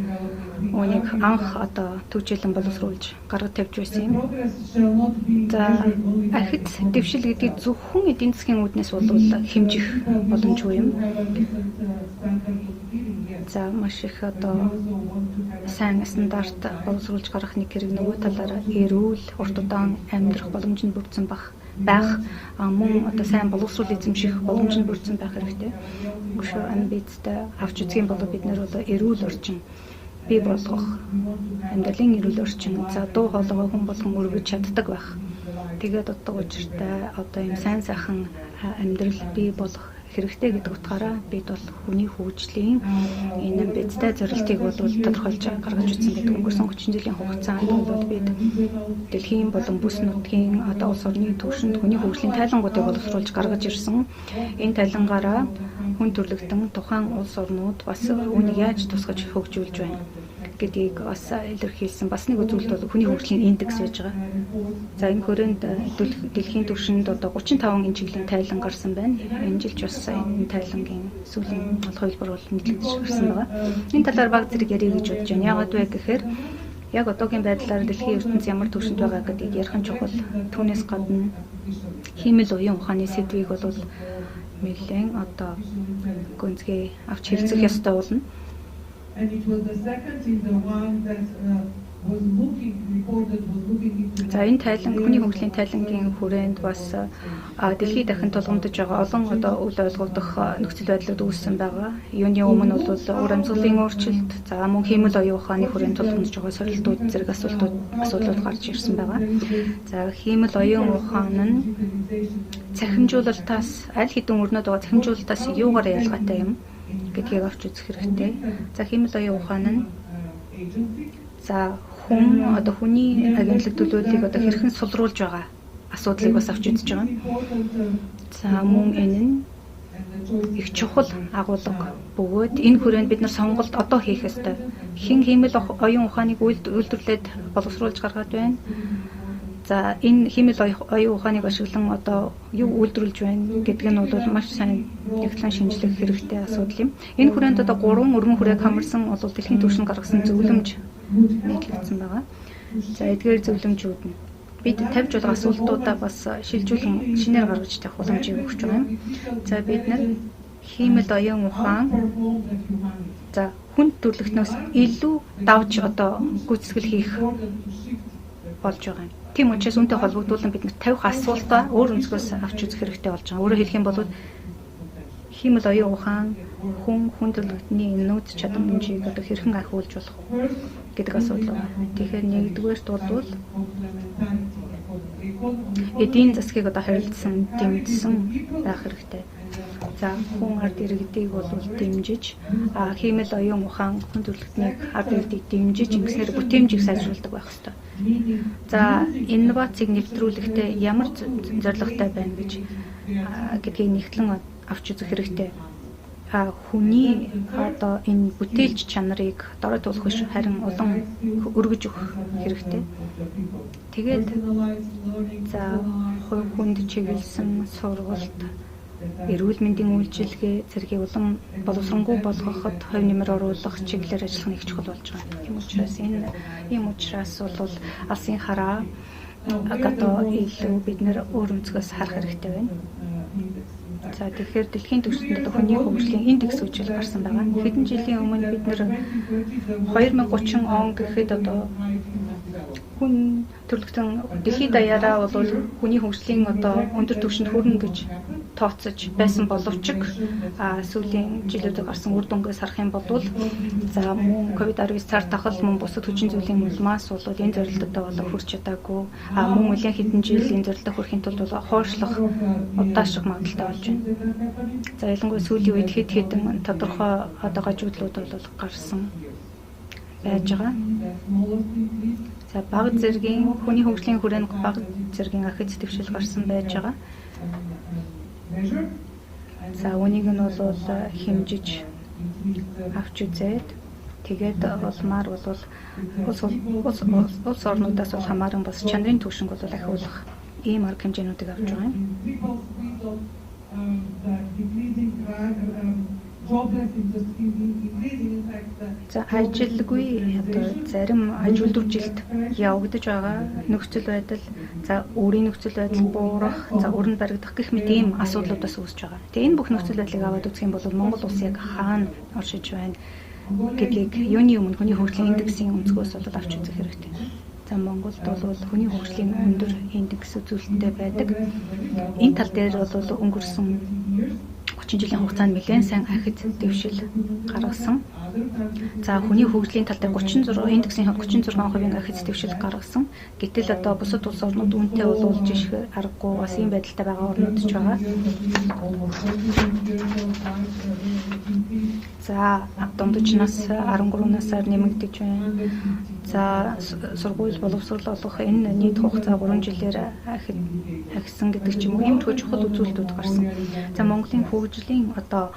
үүнийг анх одоо түгжээлэн боловсруулж гаргаж тавьж байсан юм. За, ахиц дэвшил гэдгийг зөвхөн эдийн засгийн үүднээс бол хэмжих боломжгүй юм. За, маш их одоо сайн стандарт боловсруулж гаргах нэг хэрэг, нөгөө талаараа эрүүл, урт удаан амьдрах боломж нь бүрдсэн байх, мөн одоо сайн боловсрол эзэмших боломж нь бүрдсэн байх хэрэгтэй. Өшөө амбицтай авч үзэх юм бол бид нар бол эрүүл орчин бий болгох, амьдралын эрүүл орчин, за, дуу хоолойгоо хүн болгон өргөж чаддаг байх. Тэгээд утга учиртай одоо юм сайн сайхан амьдрал бий болох хэрэгтэй гэдэг утгаараа бид бол хүний хөгжлийн энэ амбицтай зорилтыг бол тодорхойлж гаргаж үзсэн гэдэг. Өнгөрсөн 30 жилийн хугацаанд бол бид дэлхийн болон бүс нутгийн одоо улс орны түвшинд хүний хөгжлийн тайлангуудыг боловсруулж гаргаж ирсэн. Энэ тайлангаараа хүн төрлөختөн тухайн улс орнууд бас үүнийг яаж тусгаж хөгжүүлж байна гэдгийг бас илэрхийлсэн. Бас нэг үзүүлэлт бол хүний хөгжлийн индекс байж байгаа. За, энэ хүрээнд дэлхийн түвшинд одоо 35 энэ чиглэлийн тайлан гарсан байна. Энэ жил ч бас энэ тайлангийн сүүлийн бол хувилбар бол нийтлэгдэж гарсан байгаа. Энэ талаар бага зэрэг ярих гэж бодож байна. Яагаад вэ гэхээр яг одоогийн байдлаар дэлхийн ертөнц ямар түвшинд байгаа гэдгийг ярих нь чухал. Түүнээс гадна хиймэл оюун ухааны сэдвийг бол нэлээн одоо гүнзгий авч хэлцэх ёстой болно. And it was the second is the one that was looking reported was looking into За, энэ тайланг, хүний хөгжлийн тайлангийн хүрээнд бас дэлхийд дахин тулгамдаж байгаа олон одоо үл ойлгогдох нөхцөл байдлууд үүссэн байгаа. Юуны өмнө бол ур амьсгалын өөрчлөлт, за, мөн хиймэл оюун ухааны хүрээнд тулгамдаж байгаа сорилтууд зэрэг асуудлууд гарч ирсэн байгаа. За, хиймэл оюун ухаан нь цахимжуулалтаас, аль хэдийн өрнөд байгаа цахимжуулалтаас юугаар ялгаатай юм гэдгийг авч үзэх хэрэгтэй. За, хиймэл оюун ухаан нь, за, хүн одоо хүний агентлаг төлөөллийг одоо хэрхэн сулруулж байгаа асуудлыг бас авч үзэж байгаа. За, мөн энэ нь их чухал агуулга бөгөөд энэ хүрээнд бид нар сонголт одоо хийх ёстой. Хэн хиймэл оюун ухааныг үйлдвэрлээд боловсруулж гаргаад байна? За, энэ хиймэл оюун ухааныг ашиглан одоо юу үйлдвэрлэж байна гэдг нь бол маш сайн нэгтлэн шинжлэх хэрэгтэй асуудал юм. Энэ хүрээнд одоо гурван өргөн хүрээг хамарсан бол дэлхийн түвшинд гаргасан зөвлөмж нийтлэгдсэн байгаа. За, эдгээр зөвлөмжүүд нь бид тавьж болох асуултуудаа бас шилжүүлэн шинээр гаргаж тавих боломжийг өгч байгаа юм. За, бид нар хиймэл оюун ухаан, за, хүн төрөлхтнөөс илүү давж одоо гүйцэтгэл хийх болж байгаа юм. Тийм учраас үүнтэй холбогдуулан бид нар тавих асуултаа өөр өнцгөөс авч үзэх хэрэгтэй болж байгаа. Өөрөөр хэлэх юм бол хиймэл оюун ухаан хүн төрөлхтний нөөц чадамжийг одоо хэрхэн ахиулж болох гэдэг асуудал байна. Тэгэхээр нэгдүгээрт бол эдийн засгийг одоо харилцсан, дэмжсэн байх хэрэгтэй. За, хүн ард иргэдийг бол дэмжиж, хиймэл оюун ухаан хүн төрөлхтнийг, ард иргэдийг дэмжиж, ингэснээр бүтээмжийг сайжруулдаг байх ёстой. За, инновацийг нэвтрүүлэхдээ ямар зорилготой байна гэж гэдгийг нэгтлэн авч үзэх хэрэгтэй. Хүний одоо энэ бүтээлч чанарыг доройтуулах биш, харин улам өргөж өгөх хэрэгтэй. Тэгээд за хувь хүнд чиглэсэн сургалт, эрүүл мэндийн үйлчилгээ зэргийг улам боловсронгуй болгоход хувь нэмэр оруулах чиглэлээр ажиллах нь их чухал болж байгаа. Тийм учраас энэ ийм учраас бол алсын хараа одоо илүү бид нэр өөр өнцгөөс харах хэрэгтэй байна. За, тэгэхээр дэлхийн түвшинд одоо хүний хөгжлийн индекс үжил гарсан байгаа. Хэдэн жилийн өмнө бид нэр 2030 он гэхэд одоо хүн төрөлхтөн дэлхийд даяараа бол хүний хөгжлийн одоо өндөр түвшинд хүрнэ гэж тооцож байсан боловч сүүлийн жилүүдэд гарсан үр дүнгээс харах юм бол, за, мөн COVID-19 цар тахал, мөн бусад хүчин зүйлийн улмаас бол энэ зорилтод бол хүрч чадаагүй. Мөн нэлээн хэдэн жил энэ зорилтод хүрэхин тулд бол хойшлох, удаашрах магадлалтай болж байна. За, ялангуяа сүүлийн үед хэд хэдэн тодорхой одоо гажуудлууд бол гарсан байж байгаа. За, бага зэргийн хүний хөгжлийн хүрээнд бага зэргийн ахиц дэвшил гарсан байж байгаа. За, үүнийг нь бол хэмжиж авч үзээд, тэгээд улмаар бол улс орнуудаас бол хамааран бас чанарын түвшинг бол ахиулах ийм арга хэмжээнүүдийг авч байгаа юм. За, ажилгүй одоо зарим аж үйлдвэржилт явагдаж байгаа нөхцөл байдал, за, өөрийн нөхцөл байдал буурах, за, өрөнд баригдах гэх мэт ийм асуудлуудаас үүсэж байгаа. Тэгээ энэ бүх нөхцөл байдлыг аваад үзэх юм бол Монгол улс яг хаана оршиж байна гэдгийг юуны өмнө хүний хөгжлийн индексийн өнцгөөс бол авч үзэх хэрэгтэй. За, Монголд бол хүний хөгжлийн өндөр индекс үзүүлэлттэй байдаг. Энэ тал дээр бол өнгөрсөн 30 жилийн хугацаанд нэлээд сайн ахиц дэвшил гаргасан. За, хүний хөгжлийн тал дээр 36 индексийн 36% ахиц дэвшил гаргасан. Гэтэл одоо бусад улс орнууд үүнтэй бол жишг аргагүй бас ийм байдалтай байгаа орнууд ч байгаа. За, дундаж нас 13 насаар нэмэгдэж байна. За, сургууль боловсрол олгох энэ нийт хугацаа 3 жилээр ахисан гэдэг ч юм уу, ийм чухал үзүүлэлтүүд гарсан. За, Монголын хөгжлийн одоо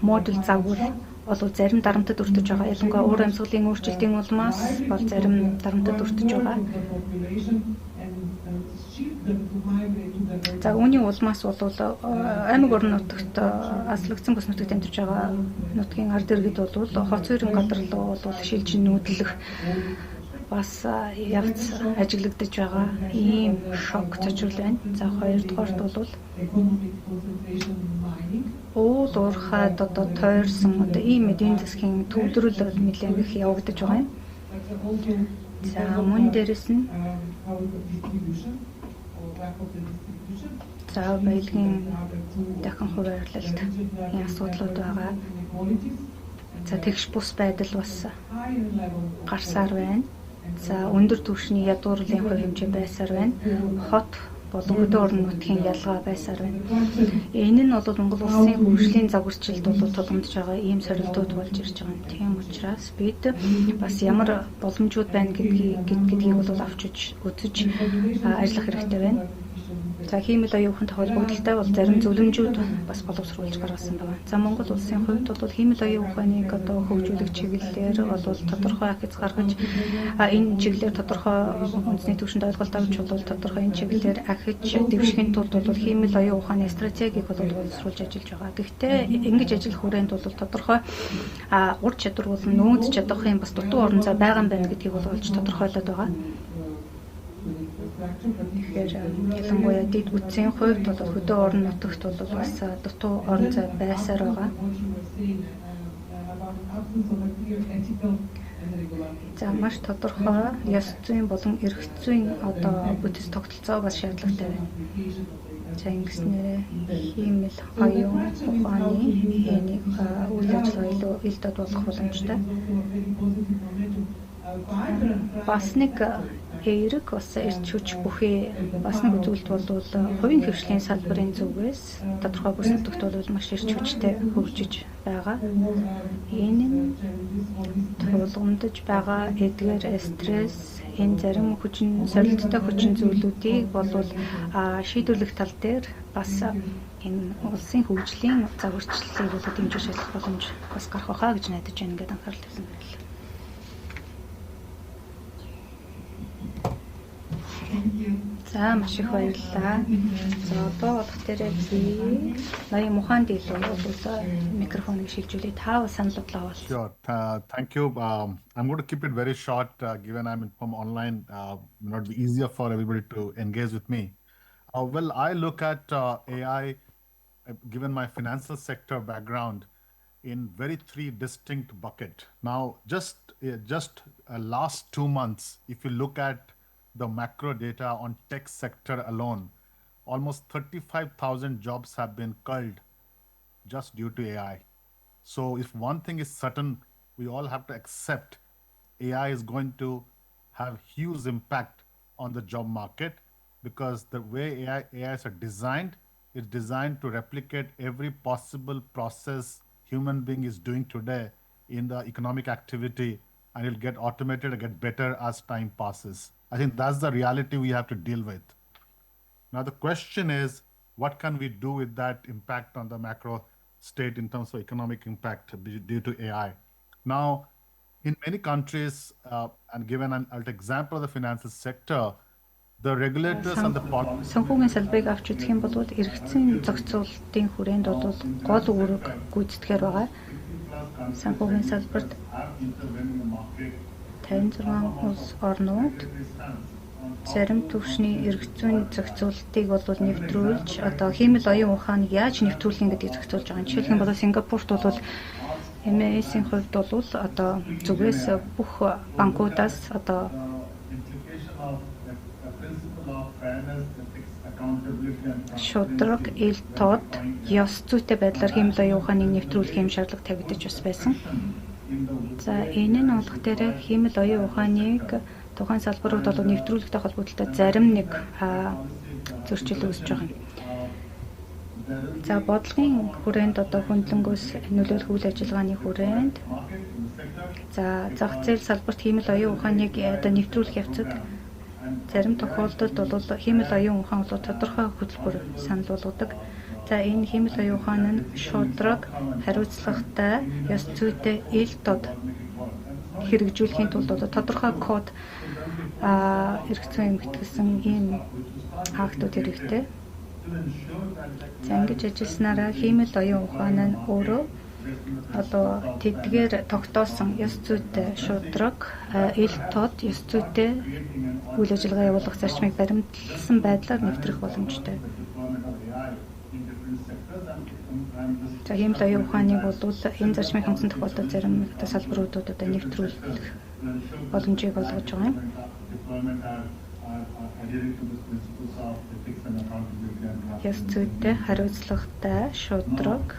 модуль загвар бол зарим дарамтад өртөж байгаа. Ялангуяа уур амьсгалын өөрчлөлтийн улмаас бол зарим дарамтад өртөж байгаа. За, үүний улмаас бол аймаг орон нутагт, аслагдсан бүс нутагт амьдарч байгаа нутгийн ард иргэд бол хоц хоёрын газар руу бол шилжин нүүдлэх бас явц ажиглагдаж байгаа ийм шок цочрол байна. За, хоёрдугаарт бол уул уурхайд одоо тойрсон одоо ийм эдийн засгийн төвлөрөл бол нэлээд их явагдаж байгаа юм. За, мөн дээрэс нь, за, баялагын дахин хуваарлалт асуудлууд байгаа. За, тэгш бус байдал бас гарсаар байна. За, өндөр түвшний ядуурлын хувь хэмжээ байсаар байна. Хот болон хөдөө орон нутгийн ялгаа байсаар байна. Энэ нь бол Монгол улсын хөгжлийн загварчлалд бол тулгамдж байгаа ийм сорилтууд болж ирж байгаа юм. Тийм учраас бид бас ямар боломжууд байна гэдгийг бол авч үзэж ажиллах хэрэгтэй байна. За, хиймэл оюун ухаантай холбогдолтой бол зарим зөвлөмжүүд бас боловсруулж гаргасан байна. За, Монгол улсын хувьд бол хиймэл оюун ухааныг одоо хөгжүүлэх чиглэлээр бол тодорхой ахиц гаргаж, энэ чиглэлээр тодорхой үндэсний түвшинд ойлголт авч бол тодорхой энэ чиглэлээр ахиж дэвшихийн тулд бол хиймэл оюун ухааны стратегийг бол боловсруулж ажиллаж байгаа. Гэхдээ ингэж ажиллах хүрээнд бол тодорхой ур чадвар болон нөөц чадахын бас дутуу орон зай байгаа юм байна гэдгийг бол олж тодорхойлоод байгаа. Тэгэхээр ялангуяа дэд бүтцийн хувьд бол хөдөө орон нутагт бол бас дутуу орон зай байсаар байгаа. За, маш тодорхой ёс зүйн болон эрх зүйн одоо бүтэц тогтолцоо бас шаардлагатай байна. За, ингэснээр хиймэл оюун ухааны энийг үйл ажиллагаа илүү ил дод болох боломжтой. Бас нэг Эерэг бас эрч хүч бүхий бас нэг үзүүлэлт бол хувийн хэвшлийн салбарын зүгээс тодорхой бүс нутагт бол маш эрч хүчтэй хөгжиж байгаа. Энэ нь тулгамдаж байгаа эдгээр стресс, энэ зарим хүчин сорилттой хүчин зүйлүүдийг бол шийдвэрлэх тал дээр бас энэ улсын хөгжлийн загварчлалыг бол дэмжиж ажиллах боломж бас гарах байхаа гэж найдаж байна гэдээ анхаарал тавьсан, баярлалаа. За, маш их баярлалаа. За, одоо болох дээрээ би ноён Муханд илүү бол микрофоныг шилжүүлье. Та санал бодлоо авал. Sure. Thank you. I'm going to keep it very short, given I'm from online, may not be easier for everybody to engage with me. Well, I look at AI, given my financial sector background, in very three distinct bucket. Now, just last 2 months, if you look at the macro data on tech sector alone, almost 35,000 jobs have been culled just due to AI. So if one thing is certain, we all have to accept AI is going to have huge impact on the job market because the way AIs are designed, it's designed to replicate every possible process human being is doing today in the economic activity, and it'll get automated and get better as time passes. I think that's the reality we have to deal with. Now, the question is, what can we do with that impact on the macro state in terms of economic impact due to AI? Now, in many countries, and given an example of the financial sector, the regulators and the Санхүүгийн салбарыг авч үзэх юм бол эргэцийн зохицуулалтын хүрээнд бол гол үүрэг гүйцэтгэхээр байгаа. Санхүүгийн салбарт 56 улс орнууд зарим түвшний эргэцүүн зохицуулалтыг бол нэвтрүүлж, одоо хиймэл оюун ухааныг яаж нэвтрүүлэх юм гэдгийг зохицуулж байгаа. Жишээлх юм бол Сингапурт бол MAS-ийн хувьд бол одоо зүгээс бүх банкудаас одоо шударга, ил тод, ёс зүйтэй байдлаар хиймэл оюун ухааныг нэвтрүүлэх юм шаардлага тавигдаж бас байсан. За, энэ нь болох дээр хиймэл оюун ухааныг тухайн салбарууд бол нэвтрүүлэхтэй холбогдлолтой зарим нэг зөрчил үүсэж байгаа юм. За, бодлогын хүрээнд одоо хөндлөнгөөс нөлөөлөх үйл ажиллагааны хүрээнд, за, зах зээл салбарт хиймэл оюун ухааныг одоо нэвтрүүлэх явцад зарим тохиолдолд бол хиймэл оюун ухаан бол тодорхой хөтөлбөр санал болгодог. За, энэ хиймэл оюун ухаан нь шударга, хариуцлагатай, ёс зүйтэй, ил тод хэрэгжүүлэхийн тулд бол тодорхой код, эрх зүйн эмгэтгэлсэн ийм актууд хэрэгтэй. За, ингэж ажилласнараа хиймэл оюун ухаан нь өөрөө одоо тэдгээр тогтоосон ёс зүйтэй, шударга, ил тод, ёс зүйтэй үйл ажиллагаа явуулах зарчмыг баримтлсан байдлаар нэвтрэх боломжтой. За, хиймэл оюун ухааныг бол энэ зарчмыг хангасан тохиолдолд зарим одоо салбаруудад одоо нэвтрүүлэх боломжийг олгож байгаа юм. Ёс зүйтэй, хариуцлагатай, шударга,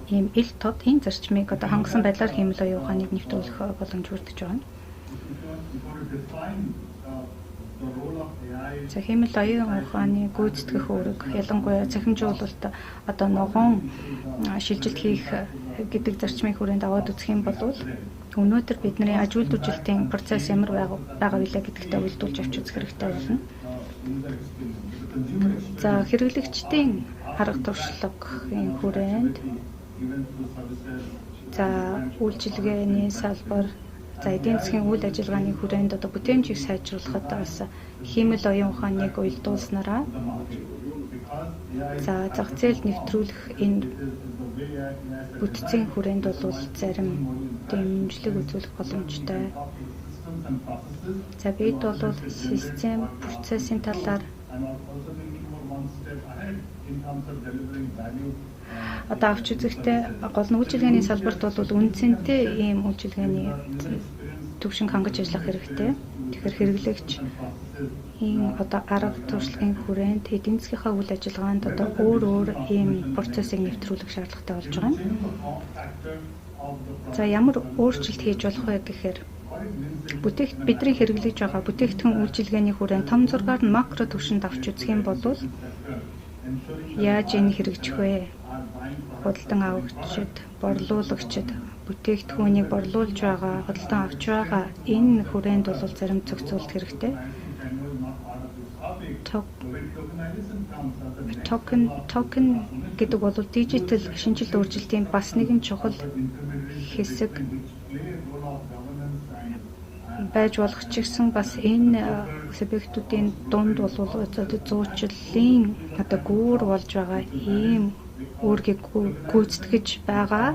ийм ил тод энэ зарчмыг одоо хангасан байдлаар хиймэл оюун ухааныг нэвтрүүлэх боломж бүрдэж байгаа юм. За, хиймэл оюун ухааны гүйцэтгэх үүрэг, ялангуяа цахимжуулалт, одоо ногоон шилжилт хийх гэдэг зарчмын хүрээнд аваад үзэх юм бол өнөөдөр бидний аж үйлдвэржилтийн процесс ямар байгаа билээ гэдэгтэй уялдуулж авч үзэх хэрэгтэй болно. За, хэрэглэгчдийн арга туршлагын хүрээнд, за, үйлчилгээний салбар, за, эдийн засгийн үйл ажиллагааны хүрээнд одоо бүтээмжийг сайжруулахад бас хиймэл оюун ухааныг уялдуулснараа, за, зах зээлд нэвтрүүлэх энэ бүтцийн хүрээнд бол зарим дэмжлэг үзүүлэх боломжтой. За, бид бол систем процессын талаар одоо авч үзэхдээ гол нь үйлчилгээний салбарт бол үнэ цэнтэй ийм үйлчилгээний түвшинг хангаж ажиллах хэрэгтэй. Тэгэхээр хэрэглэгч ийм одоо арга туршлагын хүрээнд эдийн засгийнхаа үйл ажиллагаанд одоо өөр өөр ийм процессыг нэвтрүүлэх шаардлагатай болж байгаа юм. За, ямар өөрчлөлт хийж болох вэ гэхээр Бидний хэрэглэж байгаа бүтээгдэхүүн үйлчилгээний хүрээнд том зургаар нь макро түвшинд авч үзэх юм бол яаж энэ хэрэгжих вэ? Худалдан авагчид, борлуулагчид бүтээгдэхүүнийг борлуулж байгаа, худалдан авч байгаа энэ хүрээнд бол зарим зохицуулалт хэрэгтэй. Токен гэдэг бол дижитал шинжилэл өөрчлөлтийн бас нэгэн чухал хэсэг байж болох ч гэсэн бас энэ субъектуудын дунд бол зуучлалын одоо гүүр болж байгаа ийм үүргийг гүйцэтгэж байгаа.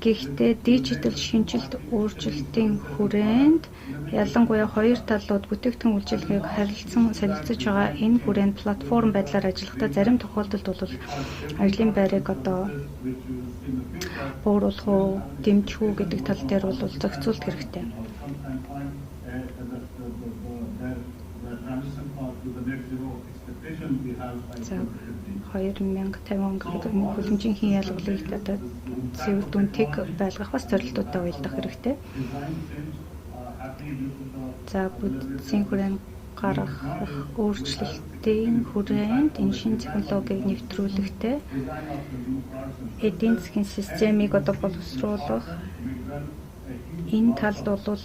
Гэхдээ дижитал шинжилэлт өөрчлөлтийн хүрээнд ялангуяа хоёр талууд бүтээгдэхүүн үйлчилгээг харилцан солилцож байгаа энэ хүрээнд платформ байдлаар ажиллахдаа зарим тохиолдолд бол ажлын байрыг одоо бууруулах уу, дэмжих үү гэдэг тал дээр бол зохицуулт хэрэгтэй. За 2050 он гэхэд хөлбөмбөгийн хийн ялгалыг одоо цэвэр дүнтийг байлгах бас зорилтуудтай уялдах хэрэгтэй. За бүтцийн хүрээнд гаргах өөрчлөлтийн хүрээнд энэ шинэ технологиг нэвтрүүлэхдээ эдийн засгийн системийг одоо боловсруулах энэ талд бол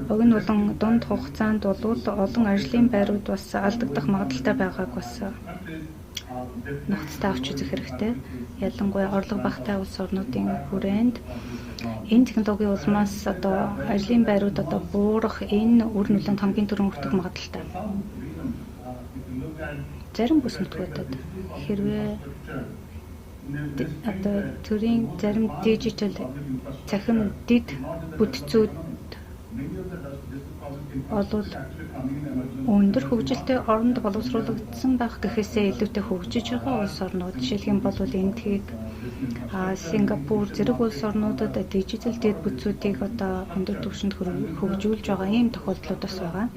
богино болон дунд хугацаанд бол олон ажлын байрууд бас алдагдах магадлалтай байгааг бас нухацтай авч үзэх хэрэгтэй. Ялангуяа орлого багатай улс орнуудын хүрээнд энэ технологийн улмаас одоо ажлын байрууд одоо буурах энэ үр нөлөөнд хамгийн түрүүнд хүртэх магадлалтай. Зарим бүс нутгуудад хэрвээ одоо төрийн зарим дижитал цахим дэд бүтцүүд болвол өндөр хөгжилтэй оронд боловсруулагдсан байх гэхээсээ илүүтэй хөгжиж байгаа улс орнууд, жишээлх юм бол Эндхийг, Сингапур зэрэг улс орнуудад дижитал дэд бүтцүүдийг одоо өндөр түвшинд хөгжүүлж байгаа ийм тохиолдлууд бас байгаа.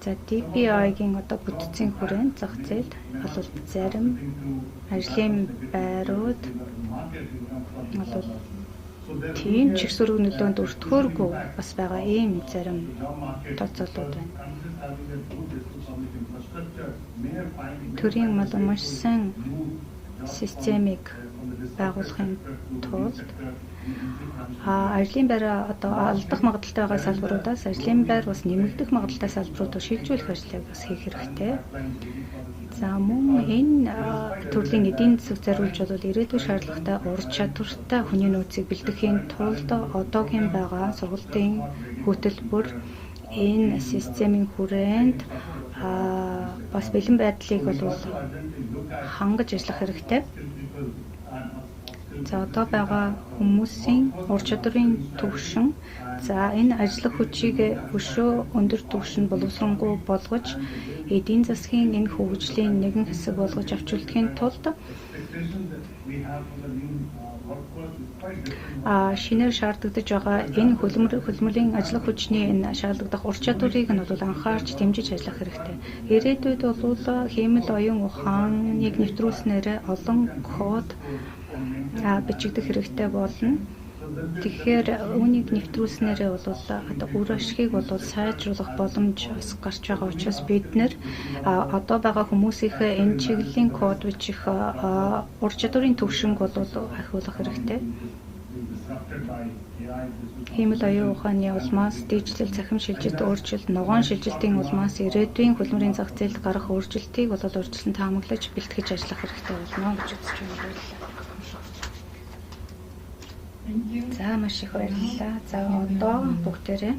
За DPI-гийн одоо бүтцийн хүрээнд зах зээлд бол зарим ажлын байрууд бол тийм ч их сөрөг нөлөөнд өртөхөөргүй бас байгаа ийм зарим тооцоолууд байна. Төрийн болон маш сайн системийг байгуулахын тулд ажлын байраа одоо алдах магадлалтай байгаа салбаруудаас ажлын байр бас нэмэгдэх магадлалтай салбаруудаар шилжүүлэх ажлыг бас хийх хэрэгтэй. За мөн энэ төрлийн эдийн засаг зориулж бол ирээдүйн шаардлагатай ур чадвартай хүний нөөцийг бэлтгэхийн тулд одоогийн байгаа сургалтын хөтөлбөр энэ системийн хүрээнд бас бэлэн байдлыг бол хангаж ажиллах хэрэгтэй. За одоо байгаа хүмүүсийн ур чадварын түвшин, за энэ ажиллах хүчийг өшөө өндөр түвшинд боловсронгуй болгож эдийн засгийн энэ хөгжлийн нэгэн хэсэг болгож авч үлдэхийн тулд шинээр шаардагдаж байгаа энэ хөлмөрийн ажиллах хүчний энэ шаардлагадах ур чадварыг нь бол анхаарч дэмжиж ажиллах хэрэгтэй. Ирээдүйд бол хиймэл оюун ухааныг нэвтрүүлснээр олон код бичигдэх хэрэгтэй болно. Тэгэхээр үүнийг нэвтрүүлснээрээ бол одоо үр ашгийг бол сайжруулах боломж бас гарч байгаа учраас бид нэр одоо байгаа хүмүүсийнхээ энэ чиглэлийн код бичих ур чадварын түвшинг бол ахиулах хэрэгтэй. Хиймэл оюун ухааны улмаас дижитал цахим шилжилт өөрчлөлт, ногоон шилжилтийн улмаас ирээдүйн хөлмөрийн зах зээлд гарах өөрчлөлтийг бол урьдчилан таамаглаж бэлтгэж ажиллах хэрэгтэй болно гэж үзэж байна. Баярлалаа. За маш их баярлалаа. За одоо бүгдээрээ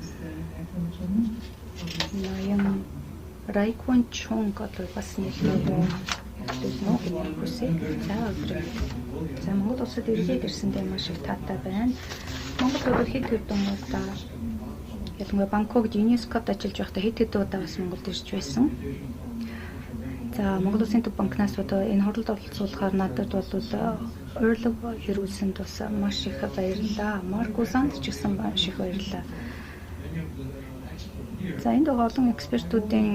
ноён Райквон Чунг одоо бас нэлээд эхлүүлнэ үү гэж хүсье. За өдрөө. За Монгол улсад эргээд ирсэндээ маш их таатай байна. Монгол бол хэд хэдэн удаа ялангуяа Бангкокд ЮНЕСКОд ажиллаж байхдаа хэд хэдэн удаа бас Монголд ирж байсан. За Монгол Улсын Төв банкнаас одоо энэ хурлд оролцуулахаар надад бол урилга хэрүүлсэнд бас маш их баярлалаа. Марк Узанд ч гэсэн маш их баярлалаа. За энд байгаа олон экспертүүдийн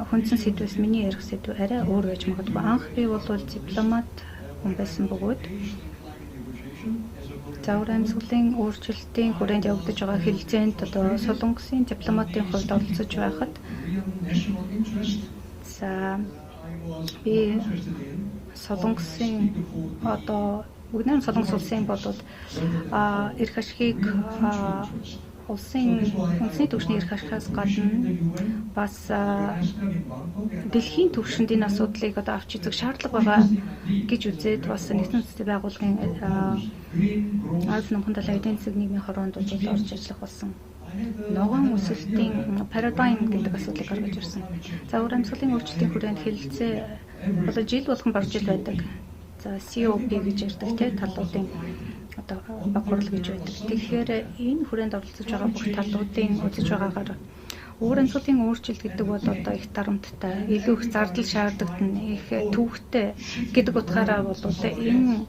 хүндсэн сэдвээс миний ярих сэдв арай өөр байж магадгүй. Анх би бол дипломат хүн байсан бөгөөд За, уур амьсгалын өөрчлөлтийн хүрээнд явагдаж байгаа хэлэлцээнд одоо Солонгосын дипломатын хувьд оролцож байхад, за, би Солонгосын одоо бүгд Солонгос улсын болвол эрх ашигыг, улсын үндэсний түвшний эрх ашигаас гадна бас дэлхийн түвшинд энэ асуудлыг одоо авч үзэх шаардлага байгаа гэж үзээд, бас Нэгдсэн Үндэстний Байгууллагын Ази Номхон далайн эдийн засаг нийгмийн хороонд бол орж ажиллах болсон. Ногоон өсөлтийн парадигм гэдэг асуудлыг гаргаж ирсэн. За, уур амьсгалын өөрчлөлтийн хүрээнд хэлэлцээ болоо жил болгон барж ил байдаг. За, COP гэж ярьдаг, те, талуудын одоо баг хурал гэж байдаг. Тэгэхээр энэ хүрээнд оролцож байгаа бүх талуудын үзэж байгаагаар уур амьсгалын өөрчлөлт гэдэг бол одоо их дарамттай, илүү их зардал шаардлагатай, их төвөгтэй гэдэг утгаараа бол энэ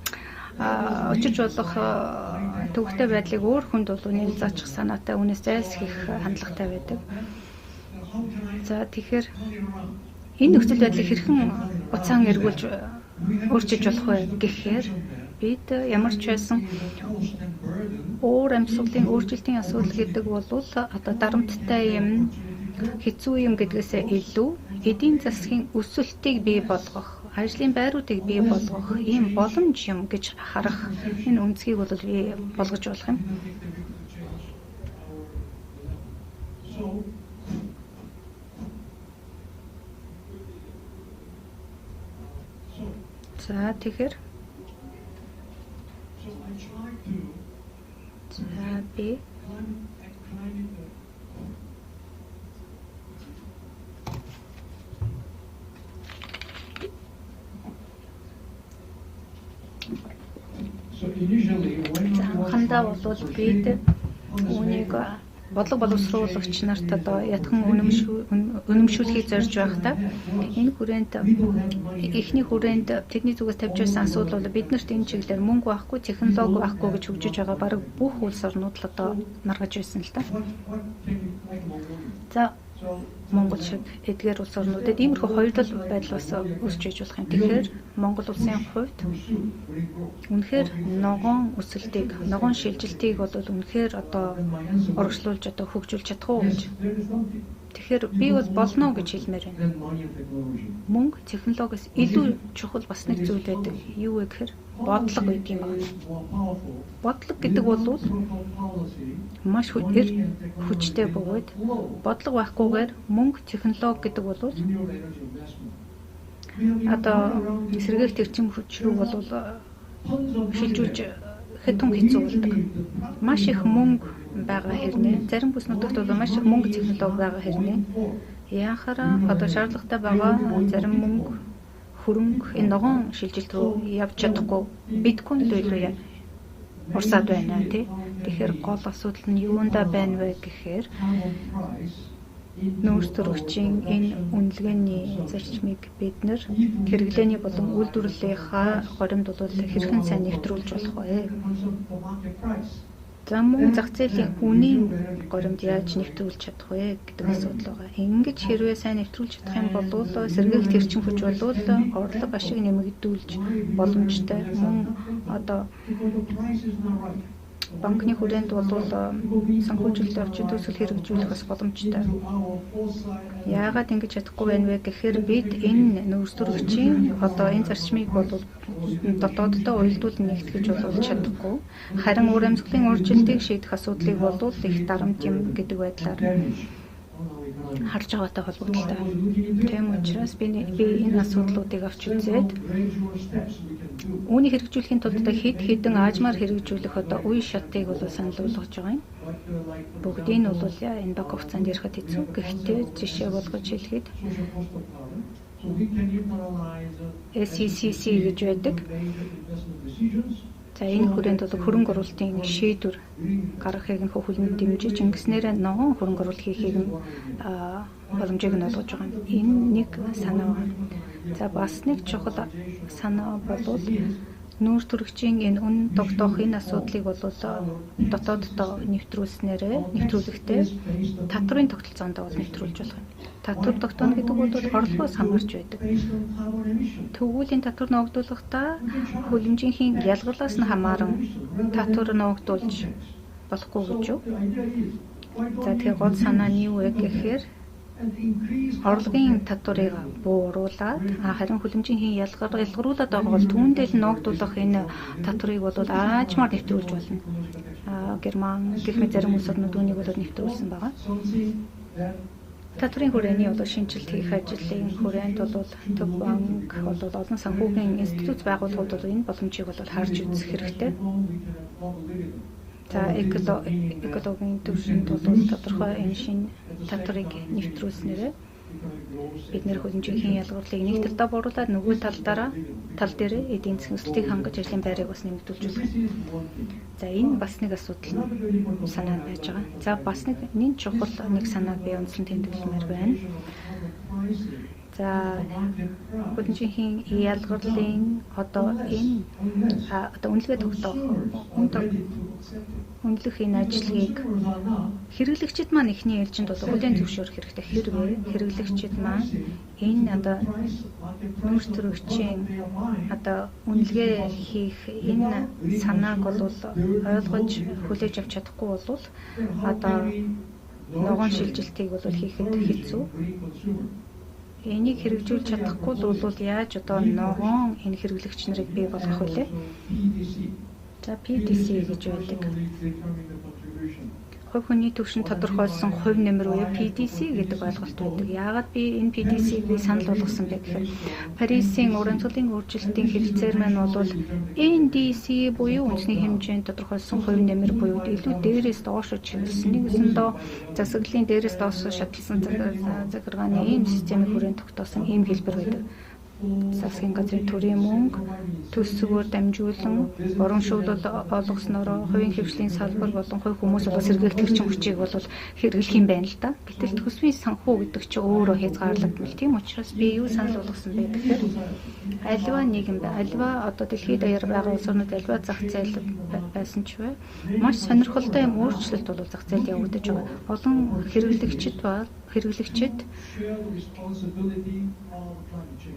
учирч болох төвөгтэй байдлыг өөр хүнд бол нэмж заачих санаатай, үүнээс зайлсхийх хандлагатай байдаг. За, тэгэхээр энэ нөхцөл байдлыг хэрхэн уцаан эргүүлж өөрчилж болох вэ гэхээр бид ямар ч байсан уур амьсгалын өөрчлөлтийн асуудал гэдэг бол одоо дарамттай юм, хэцүү юм гэдгээсээ илүү эдийн засгийн өсөлтийг бий болгох, ажлын байруудыг бий болгох ийм боломж юм гэж харах энэ өнцгийг бол бий болгож болох юм. За, тэгэхээр за би За, анхандаа бол бид үүнийг бодлого боловсруулагч нарт одоо ятхан үнэмшүүлэхийг зорж байхдаа энэ хүрээнд, эхний хүрээнд тэдний зүгээс тавьж байсан асуудал бол бид нарт энэ чиглэлээр мөнгө байхгүй, технологи байхгүй гэж хөгжиж байгаа бараг бүх улс орнууд л одоо маргаж байсан л да. За, Монгол шиг эдгээр улс орнуудад иймэрхүү хоёулал байдал бас үүсч иж болох юм. Тэгэхээр Монгол улсын хувьд үнэхээр ногоон өсөлтийг, ногоон шилжилтийг бол үнэхээр одоо урагшлуулж, одоо хөгжүүлж чадах уу гэж. Тэгэхээр би бол болно гэж хэлмээр байна. Мөнгө, технологиос илүү чухал бас нэг зүйл байдаг. Юу вэ гэхээр бодлого гэдэг юм байна. Бодлого гэдэг бол маш эр хүчтэй бөгөөд бодлого байхгүйгээр мөнгө, технологи гэдэг бол одоо сэргээх эрчим хүч рүү бол шилжүүлж хэтэн хэцүү болдог. Маш их мөнгө байгаа хэрнээ, зарим бүс нутагт бол маш их мөнгө, технологи байгаа хэрнээ яхаараа одоо шаардлагатай байгаа зарим мөнгө, хөрөнгө энэ ногоон шилжилт рүү явж чадахгүй биткойн л илүү урсаад байна, тий. Тэгэхээр гол асуудал нь юунда байна вэ гэхээр нөөц төрөгчийн энэ үнэлгээний зарчмыг бид нэр хэрэглээний болон үйлдвэрлэлийнхаа горимд бол хэрхэн сайн нэвтрүүлж болох вэ? За, мөн зах зээлийн үнийн горимд яаж нэвтрүүлж чадах вэ гэдэг асуудал байгаа. Ингэж хэрвээ сайн нэвтрүүлж чадах юм бол сэргээгт эрчим хүч бол орлого, ашиг нэмэгдүүлж боломжтой. Мөн одоо банкны хүрээнд бол санхүүжилтийн орчин төсөл хэрэгжүүлэх бас боломжтой. Яагаад ингэж чадахгүй байна вэ гэхээр бид энэ нөөц төрөгчийн одоо энэ зарчмыг бол дотооддоо уялдуулан нэгтгэж бол чадахгүй. Харин уур амьсгалын өөрчлөлтийг шийдэх асуудлыг бол их дарамт юм гэдэг байдлаар харж байгаатай холбогдолтой. Тийм учраас би энэ асуудлуудыг авч үзээд үүнийг хэрэгжүүлэхийн тулд одоо хэд хэдэн аажмаар хэрэгжүүлэх одоо үе шатыг бол санал болгож байгаа юм. Бүгдийг нь бол энэ бага хугацаанд ярихад хэцүү. Гэхдээ жишээ болгож хэлэхэд SECC гэж байдаг. За, энэ хүрээнд бол хөрөнгө оруулалтын шийдвэр гаргахыг нь хүлээн дэмжиж, ингэснээр ногоон хөрөнгө оруулалт хийхийг нь боломжийг нь олгож байгаа юм. Энэ нэг санаа байна. За, бас нэг чухал санаа болвол Нүүр төрөгчийн энэ үн тогтоох энэ асуудлыг бол дотооддоо нэвтрүүлснээрээ нэвтрүүлэхдээ татврын тогтолцоондоо бол нэвтрүүлж болох юм. Татвар тогтооно гэдэг бол орлогоос хамаарч байдаг. Төвгүүлийн татвар ногдуулахдаа хөлөмжийнхээ ялгарлаас нь хамааран татвар ногдуулж болохгүй гэж юу? За, тэгэхээр гол санаа нь юу вэ гэхээр орлогын татварыг бууруулад, харин хөлөмжийн ялгаруулад байгаа бол түүндээ л ноогдуулах энэ татварыг бол аажмаар нэвтрүүлж болно. Герман гэх мэт зарим улс орнууд үүнийг бол нэвтрүүлсэн байгаа. Татварын хүрээний бол шинэчлэлт хийх ажлын хүрээнд бол Төв банк бол олон санхүүгийн институт байгууллагууд бол энэ боломжийг бол харж үзэх хэрэгтэй. За, экологийн түвшинд бол тодорхой энэ шинэ татварыг нэвтрүүлснээрээ бид нэр хөлөмжийн ялгарлыг нэг талдаа бууруулад, нөгөө тал дээрээ эдийн засгийн өсөлтийг хангаж, ажлын байрыг бас нэмэгдүүлж болох. За, энэ бас нэг асуудал санаа байж байгаа. За, бас нэг нэн чухал нэг санааг би онцлон тэмдэглэмээр байна. За, хөлөмжийн ялгарлын одоо энэ одоо үнэлгээ тогтоох, үнэлэх энэ ажлыг хэрэглэгчид маань эхний ээлжинд бол хүлээн зөвшөөрөх хэрэгтэй. Хэрвээ хэрэглэгчид маань энэ одоо нүүрс төрөгчийн одоо үнэлгээ хийх энэ санааг бол ойлгож хүлээж авч чадахгүй бол одоо ногоон шилжилтийг бол хийхэд хэцүү. Энийг хэрэгжүүлж чадахгүй л бол яаж одоо ногоон энэ хэрэглэгч нарыг бий болгох вүлээ? За, PDC гэж байдаг. Хувь хүний түвшинд тодорхойлсон хувь нэмэр буюу PDC гэдэг ойлголт байдаг. Яагаад би энэ PDC-г би санал болгосон бэ гэхээр Парисын ур амьсгалын өөрчлөлтийн хэлэлцээр маань бол NDC буюу үндэсний хэмжээнд тодорхойлсон хувь нэмэр буюу илүү дээрээс доошо чиглэсэн, нэгсэндээ засаглалын дээрээс доошо шатлсан захиргааны ийм системийн хүрээнд тогтоосон ийм хэлбэр байдаг. Засгийн газрын төрийн мөнгө төсвөөр дамжуулан урамшуулал олгоснороо хувийн хэвшлийн салбар болон хувь хүмүүс бол сэргээгдэх эрчим хүчийг бол хэрэглэх юм байна л да. Гэтэл төсвийн санхүү гэдэг чинь өөрөө хязгаарлагдмал. Тийм учраас би юу санал болгосон бэ гэхээр альва нийгэм бай, альва одоо дэлхийд даяар байгаа улс орнууд, альва зах зээл байсан ч бай, маш сонирхолтой юм өөрчлөлт бол зах зээлд явагдаж байгаа. Олон хэрэглэгчид ба хэрэглэгчид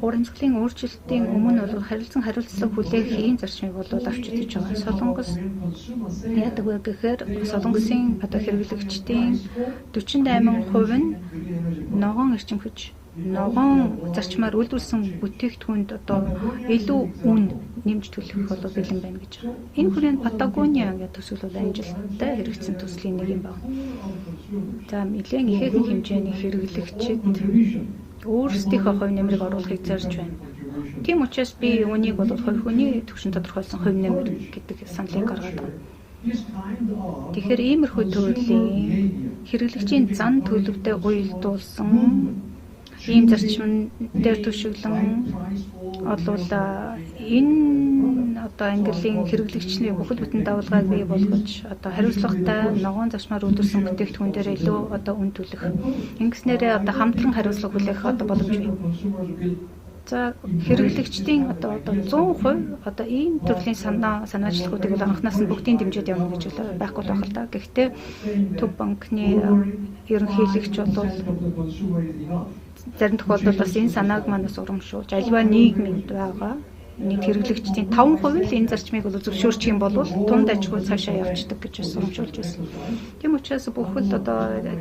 урамшууллын өөрчлөлтийн өмнө бол харилцан хариуцлага хүлээх ийм зарчмыг бол авч үзэж байгаа. Солонгос яадаг вэ гэхээр Солонгосын одоо хэрэглэгчдийн 48% нь ногоон эрчим хүч, ногоон зарчмаар үйлдвэрлэсэн бүтээгдэхүүнд одоо илүү үн нэмж төлөх бол бэлэн байна гэж байна. Энэ хүрээнд Патагониа гэдэг төсөл бол амжилттай хэрэгжсэн төслийн нэг юм байна. За, нэлээд ихээхэн хэмжээний хэрэглэгчид өөрсдийнхөө хувь нэмрийг оруулахыг зорж байна. Тийм учраас би үүнийг бол хувь хүний түвшин тодорхойлсон хувь нэмэр гэдэг саналыг гаргаад байна. Тэгэхээр иймэрхүү төрлийн хэрэглэгчийн зан төлөвтэй уялдуулсан ийм зарчим дээр түшиглэн олвол энэ одоо ангиллын хэрэглэгчний бүхэл бүтэн давалгааг бий болгож, одоо хариуцлагатай ногоон зарчмаар үйлдвэрлэсэн бүтээгдэхүүн дээр илүү одоо үн төлөх. Ингэснээрээ одоо хамтран хариуцлага хүлээх одоо боломж бий. За, хэрэглэгчдийн одоо 100% одоо ийм төрлийн санаачлагуудыг бол анханаас нь бүгдийн дэмжиж явна гэж байхгүй л байх л да. Гэхдээ Төв банкны ерөнхийлөгч бол зарим тохиолдолд бас энэ санааг маань бас урамшуулж, альва нийгминд байгаа нэг хэрэглэгчдийн 5% л энэ зарчмыг бол зөвшөөрчих юм бол тунд ажгүй цаашаа явцдаг гэж бас урамшуулж байсан. Тийм учраас бүхэл одоо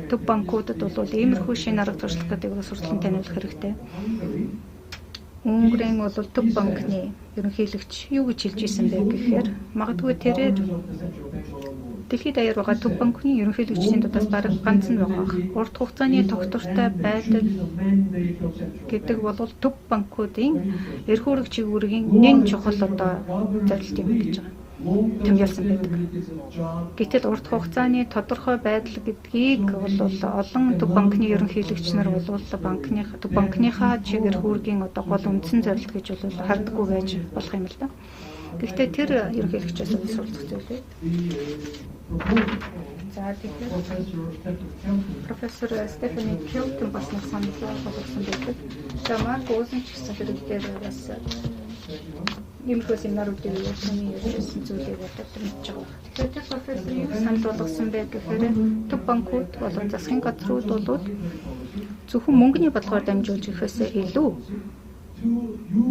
төв банкудад бол иймэрхүү шинэ арга туршлага гэдэг бол сурталчилан таниулах хэрэгтэй. Унгарын бол төв банкны ерөнхийлөгч юу гэж хэлж исэн бэ гэхээр магадгүй тэрээр дэлхийд даяар байгаа төв банкны ерөнхийлөгчдийн дудаас бараг ганц нь байгаа. Урт хугацааны тогтвортой байдал гэдэг бол төв банкуудын эрх үүрэг чигүүргийн нэн чухал одоо зорилт юм гэж байгаа тэмдэглэсэн байдаг. Гэтэл урт хугацааны тодорхой байдал гэдгийг бол олон төв банкны ерөнхийлөгч нар бол банкны төв банкныхаа чиг эрх үүргийн одоо гол үндсэн зорилт гэж бол хардаггүй байж болох юм л да. Гэхдээ тэр ерөнхийлөгчөөс суралцах зүйл байд. За, тэгэхээр профессор Стефани Килтон бас нэг санал болгосон байдаг. За, Марк Озен ч гэсэн хэрэг дээр бас Иймэрхүү семинаруудыг түүний ярьсан зүйлийг бодоод мэдж байгаа. Тэгэхээр тэр профессор юу санал болгосон бэ гэхээр төв банкуд болон засгийн газрууд бол зөвхөн мөнгөний бодлогоор дамжуулж ирэхээс илүү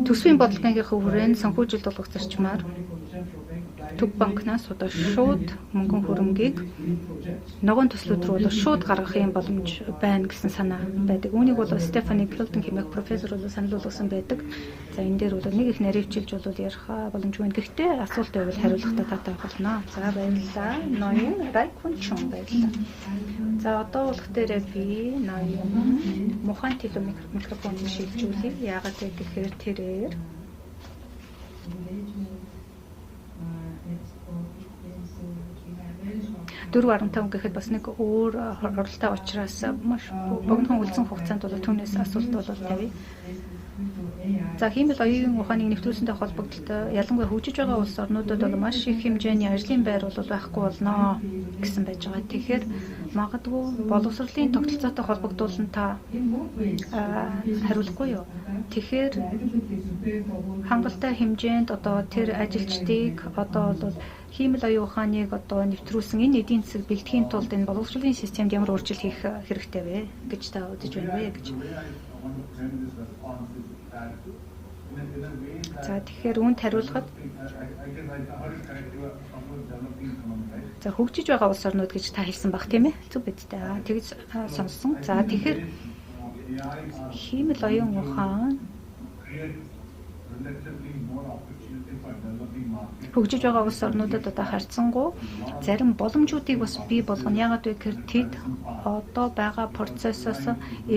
төсвийн бодлогынхаа хүрээнд санхүүжилт болгох зарчмаар төв банкнаас одоо шууд мөнгөн хөрөнгийг ногоон төслүүд рүү бол шууд гаргах юм боломж байна гэсэн санаа байдаг. Үүнийг бол Стефани Килтон хэмээх профессор бол санал болгосон байдаг. За энэ дээр бол нэг их наривчилж бол ярих боломжгүй байна. Гэхдээ асуулт байвал хариулахдаа таатай болно. За баярлалаа. Ноён Райкун Чун баярлалаа. За одоо болох дээрээ би ноён Мухант илүү микрофоныг шилжүүлье. Яагаад вэ гэхээр тэрээр 4.5 гэхэд бас нэг өөр оролттой учраас маш богинохон үлдсэн хугацаанд бол түүнээс асуулт бол тавья. За хиймэл оюун ухааныг нэвтрүүлсэнтэй холбогдлолтой ялангуяа хөгжиж байгаа улс орнуудад бол маш их хэмжээний ажлын байр бол байхгүй болно гэсэн байж байгаа. Тэгэхээр магадгүй боловсролын тогтолцоотой холбогдуулан та хариулахгүй юу? Тэгэхээр хангалттай хэмжээнд одоо тэр ажилчдыг одоо бол хиймэл оюун ухааныг одоо нэвтрүүлсэн энэ эдийн засаг бэлтгэхийн тулд энэ боловсролын системд ямар өөрчлөлт хийх хэрэгтэй вэ гэж та үзэж байна вэ гэж. За тэгэхээр үүнд хариулахад за хөгжиж байгаа улс орнууд гэж та хэлсэн баг тийм ээ? Зөв биз дээ. Тэгж сонссон. За тэгэхээр хиймэл оюун ухаан хөгжиж байгаа улс орнуудад одоо харьцангуй зарим боломжуудыг бас бий болгоно. Яагаад вэ гэхээр тэд одоо байгаа процессоос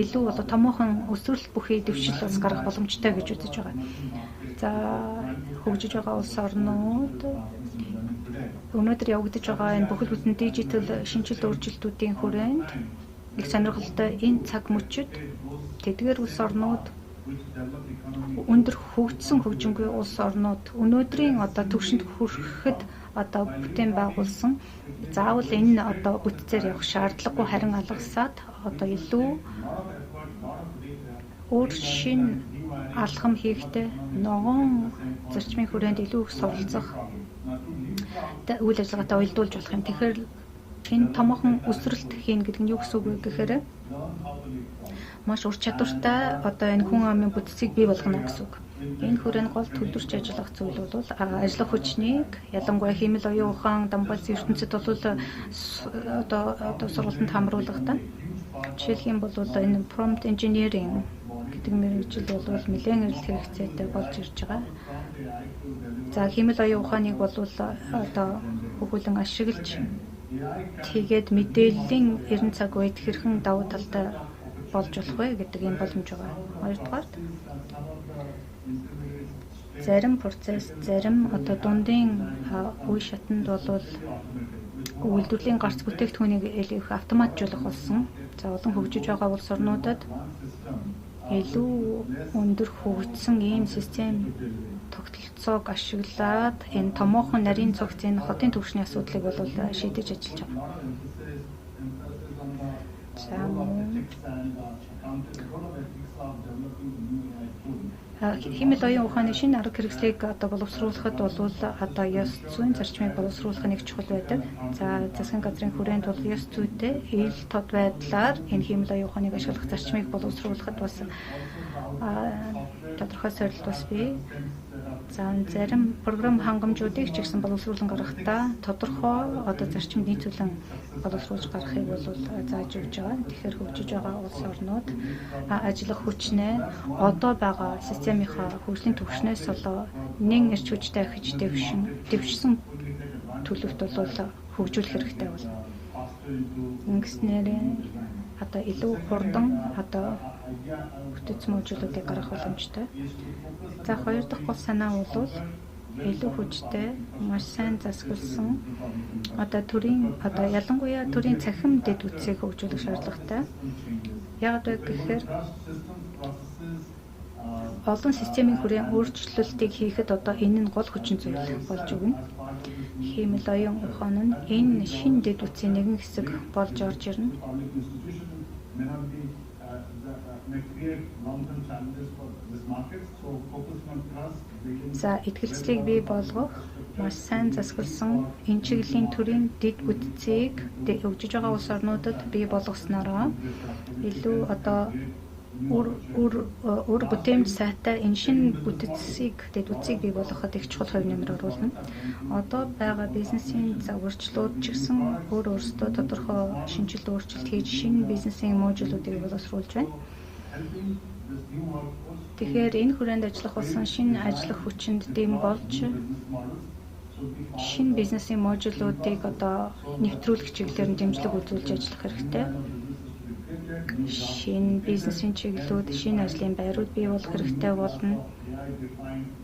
илүү одоо томоохон өсвөрлөл бүхий дэвшил бас гаргах боломжтой гэж үзэж байгаа. За хөгжиж байгаа улс орнууд өнөөдөр явагдаж байгаа энэ бүхэл бүтэн дижитал шинжилэл өөрчлөлтүүдийн хүрээнд их сонирхолтой энэ цаг мөчид тэдгээр улс орнууд өндөр хөгжсөн хөгжингүй улс орнууд өнөөдрийн одоо түвшинд хүрэхэд одоо бүтээн байгуулсан заавал энэ одоо бүтцээр явах шаардлагагүй, харин алгасаад одоо илүү өөр шинэ алхам хийхдээ ногоон зарчмын хүрээнд илүү их суралцах үйл ажиллагаатай уялдуулж болох юм. Тэгэхээр энэ томоохон өсрэлт хийнэ гэдэг нь юу гэсэн үг вэ гэхээр маш ур чадвартай одоо энэ хүн амын бүтцийг бий болгоно гэсэн үг. Энэ хүрээнд гол төлөвлөрч ажиллах зүйл бол ажиллах хүчнийг ялангуяа хиймэл оюун ухаан дампуурсан ертөнцид бол одоо сургалтанд хамруулахдаа жишээлх юм бол энэ prompt engineering гэдэг мэргэжил бол нэлээн эрэлт хэрэгцээтэй болж ирж байгаа. За хиймэл оюун ухааныг бол одоо хөхүүлэн ашиглаж тэгээд мэдээллийн 90 цаг үед хэрхэн давуу талтай болж болох вэ гэдэг юм боломж байгаа. Хоёрдугаарт зарим процесс, зарим одоо дундын үе шатанд бол үйлдвэрлэлийн гарц бүтээгдэхүүнийг илүү их автоматжуулах болсон. За олон хөгжиж байгаа улс орнуудад илүү өндөр хөгжсөн ийм систем тогтолцоог ашиглаад энэ томоохон нарийн цогц энэ хотын төвшний асуудлыг бол шийдэж ажиллаж байгаа. За хиймэл оюун ухааны шинэ арга хэрэгслийг одоо боловсруулахад бол одоо ёс зүйн зарчмыг боловсруулах нэг чухал байдаг. За засгийн газрын хүрээнд бол ёс зүйтэй ил тод байдлаар энэ хиймэл оюун ухааныг ашиглах зарчмыг боловсруулахад бас тодорхой сорилт бас бий. За зарим програм хангамжуудыг ч гэсэн боловсруулан гаргахдаа тодорхой одоо зарчимд нийцүүлэн боловсруулж гаргахыг бол зааж өгч байгаа. Тэгэхээр хөгжиж байгаа улс орнууд ажиллах хүчнээ одоо байгаа системийнхаа хөгжлийн түвшнээс болоо нэн эрч хүчтэй ахиж дэвшсэн төлөвт бол хөгжүүлэх хэрэгтэй болно. Ингэснээр одоо илүү хурдан одоо бүтэц модулуудыг гаргах боломжтой. За хоёр дахь гол санаа бол илүү хүчтэй, маш сайн засагласан одоо төрийн одоо ялангуяа төрийн цахим дэд бүтцийг хөгжүүлэх шаардлагатай. Яагаад вэ гэхээр олон системийн хүрээ өөрчлөлтийг хийхэд одоо энэ нь гол хүчин зүйл болж өгнө. Хиймэл оюун ухаан нь энэ шинэ дэд бүтцийн нэгэн хэсэг болж орж ирнэ. may create long-term challenges for this market. So focusing on trust, building За, итгэлцлийг бий болгох маш сайн засагласан энэ чиглэлийн төрийн дэд бүтцийг хөгжиж байгаа улс орнуудад бий болгосноороо илүү одоо үр үр үр бүтээмж сайтай энэ шинэ бүтцийг, дэд бүтцийг бий болгоход их чухал хувь нэмэр оруулна. Одоо байгаа бизнесийн загварчлууд ч гэсэн өөр өөрсдөө тодорхой шинэчлэлт, өөрчлөлт хийж шинэ бизнесийн модулуудыг боловсруулж байна. Тэгэхээр энэ хүрээнд ажиллах болсон шинэ ажиллах хүчинд дэм болж шинэ бизнесийн модулуудыг одоо нэвтрүүлэх чиглэлээр нь дэмжлэг үзүүлж ажиллах хэрэгтэй. Шинэ бизнесийн чиглэлүүд, шинэ ажлын байрууд бий болох хэрэгтэй болно.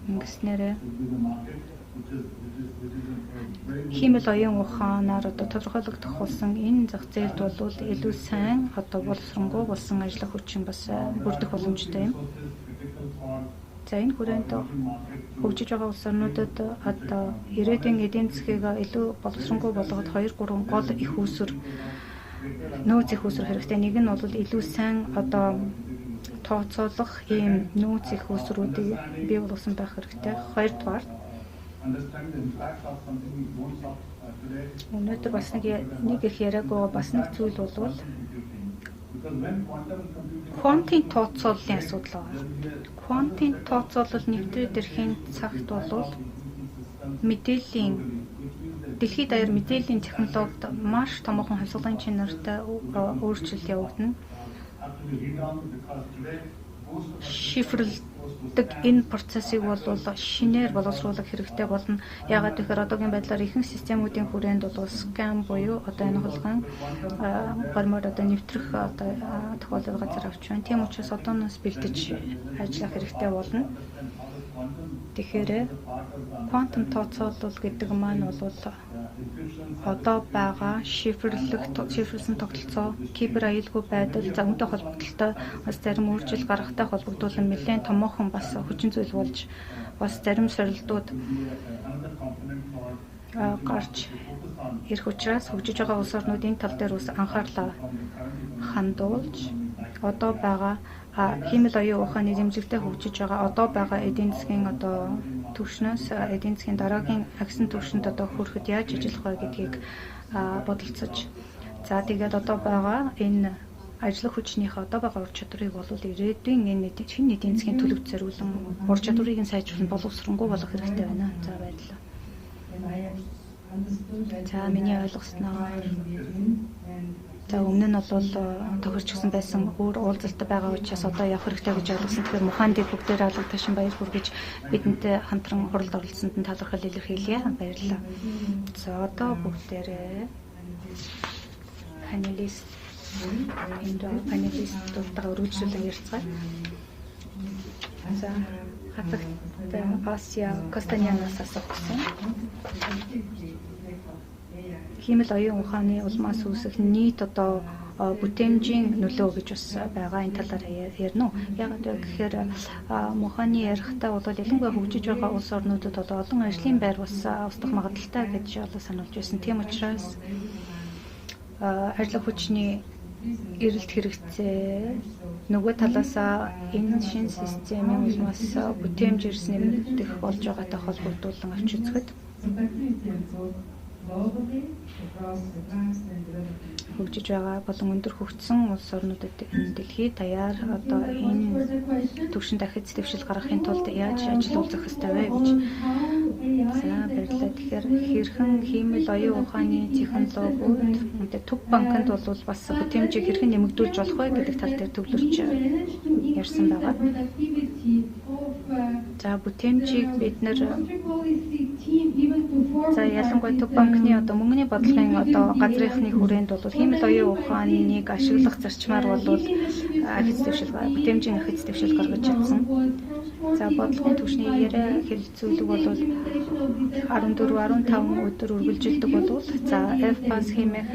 Ингэснээрээ хиймэл оюун ухаанаар одоо тодорхойлогдох болсон энэ зах зээлд бол илүү сайн одоо боловсронгуй болсон ажиллах хүчин бас бүрдэх боломжтой юм. За, энэ хүрээнд хөгжиж байгаа улс орнуудад одоо ирээдүйн эдийн засгийг илүү боловсронгуй болгоход 2 3 гол эх үүсвэр, нөөц эх үүсвэр хэрэгтэй. Нэг нь бол илүү сайн одоо тооцоолох ийм нөөц эх үүсвэрүүдийг бий болгосон байх хэрэгтэй. Хоёрдугаар, өнөөдөр бас нэг их яриаггүй бас нэг зүйл бол квантын тооцооллын асуудал байна. Квантын тооцоолол нэвтрээд ирэхийн цагт бол мэдээллийн дэлхийд даяар мэдээллийн технологид маш томоохон хувьсгалын чанартай өөрчлөлт явагдана. Шифрлдэг энэ процессыг бол шинээр боловсруулах хэрэгтэй болно. Яагаад гэхээр одоогийн байдлаар ихэнх системүүдийн хүрээнд бол scam буюу одоо энэ хулгайн гормоор одоо нэвтрэх одоо тохиолдол газар авч байна. Тийм учраас одооноос бэлдэж ажиллах хэрэгтэй болно. Тэгэхээр квантум тооцоолол гэдэг маань бол одоо байгаа шифрлэх, шифрлсэн тогтолцоо, кибер аюулгүй байдал, за үүнтэй холбогдлолтой бас зарим өөрчлөлт гаргахтай холбогдуулан нэлээд томоохон бас хүчин зүйл болж бас зарим сорилтууд гарч ирэх учраас хөгжиж байгаа улс орнууд энэ тал дээр бас анхаарлаа хандуулж одоо байгаа хиймэл оюун ухааны дэмжлэгтэй хөгжиж байгаа одоо байгаа эдийн засгийн одоо түвшнөөс эдийн засгийн дараагийн агсан түвшинд одоо хүрэхэд яаж ажиллах вэ гэдгийг бодолцож, за тэгээд одоо байгаа энэ ажиллах хүчнийхээ одоо байгаа ур чадварыг бол ирээдүйн энэ шинэ эдийн засгийн төлөвт зориулан ур чадварыг нь сайжруулан боловсронгуй болох хэрэгтэй байна. За, баярлалаа. За, миний ойлгосноор, за, өмнө нь бол тохирчихсан байсан өөр уулзалт байгаа учраас одоо явах хэрэгтэй гэж ойлгосон. Тэгэхээр Мухандыг бүгдээр алга ташин баяр хүргэж бидэнтэй хамтран хуралд оролцсонд нь талархал илэрхийлье. Баярлалаа. За, одоо бүгдээрээ панелист энд панелистуудтайгаа өргөжлөлөн ярилцгаая. За, хатагт Асия Костанянаас асуух гэсэн. Хиймэл оюун ухааны улмаас үүсэх нийт одоо бүтээмжийн нөлөө гэж бас байгаа, энэ талаар ярина уу? Яагаад вэ гэхээр Муханы ярихдаа бол ялангуяа хөгжиж байгаа улс орнуудад одоо олон ажлын байр бас устдах магадлалтай гэж одоо сануулж байсан. Тийм учраас ажиллах хүчний эрэлт хэрэгцээ, нөгөө талаасаа энэ шинэ системийн улмаас бүтээмж эрс нэмэгдэх болж байгаатай холбогдуулан авч үзэхэд хөгжиж байгаа болон өндөр хөгжсөн улс орнуудад дэлхийд даяар одоо энэ түвшинд ахиц дэвшил гаргахын тулд яаж ажил уулзах ёстой вэ гэж. За, баярлалаа. Тэгэхээр хэрхэн хиймэл оюун ухааны технологиуд төв банкнд бол бас бүтээмжийг хэрхэн нэмэгдүүлж болох вэ гэдэг тал дээр төвлөрч ярьсан байгаа. За, бүтээмжийг бид нэр, за, ялангуяа төв банкны одоо мөнгөний бодлогын одоо газрынхны хүрээнд бол хиймэл оюун ухааныг ашиглах зарчмаар бол ахиц дэвшил, бүтээмжийн ахиц дэвшил гаргаж чадсан. За, бодлогын түвшний яриа хэлэлцүүлэг бол 14 15 өдөр үргэлжилдэг болвол, за, FPAS хэмээх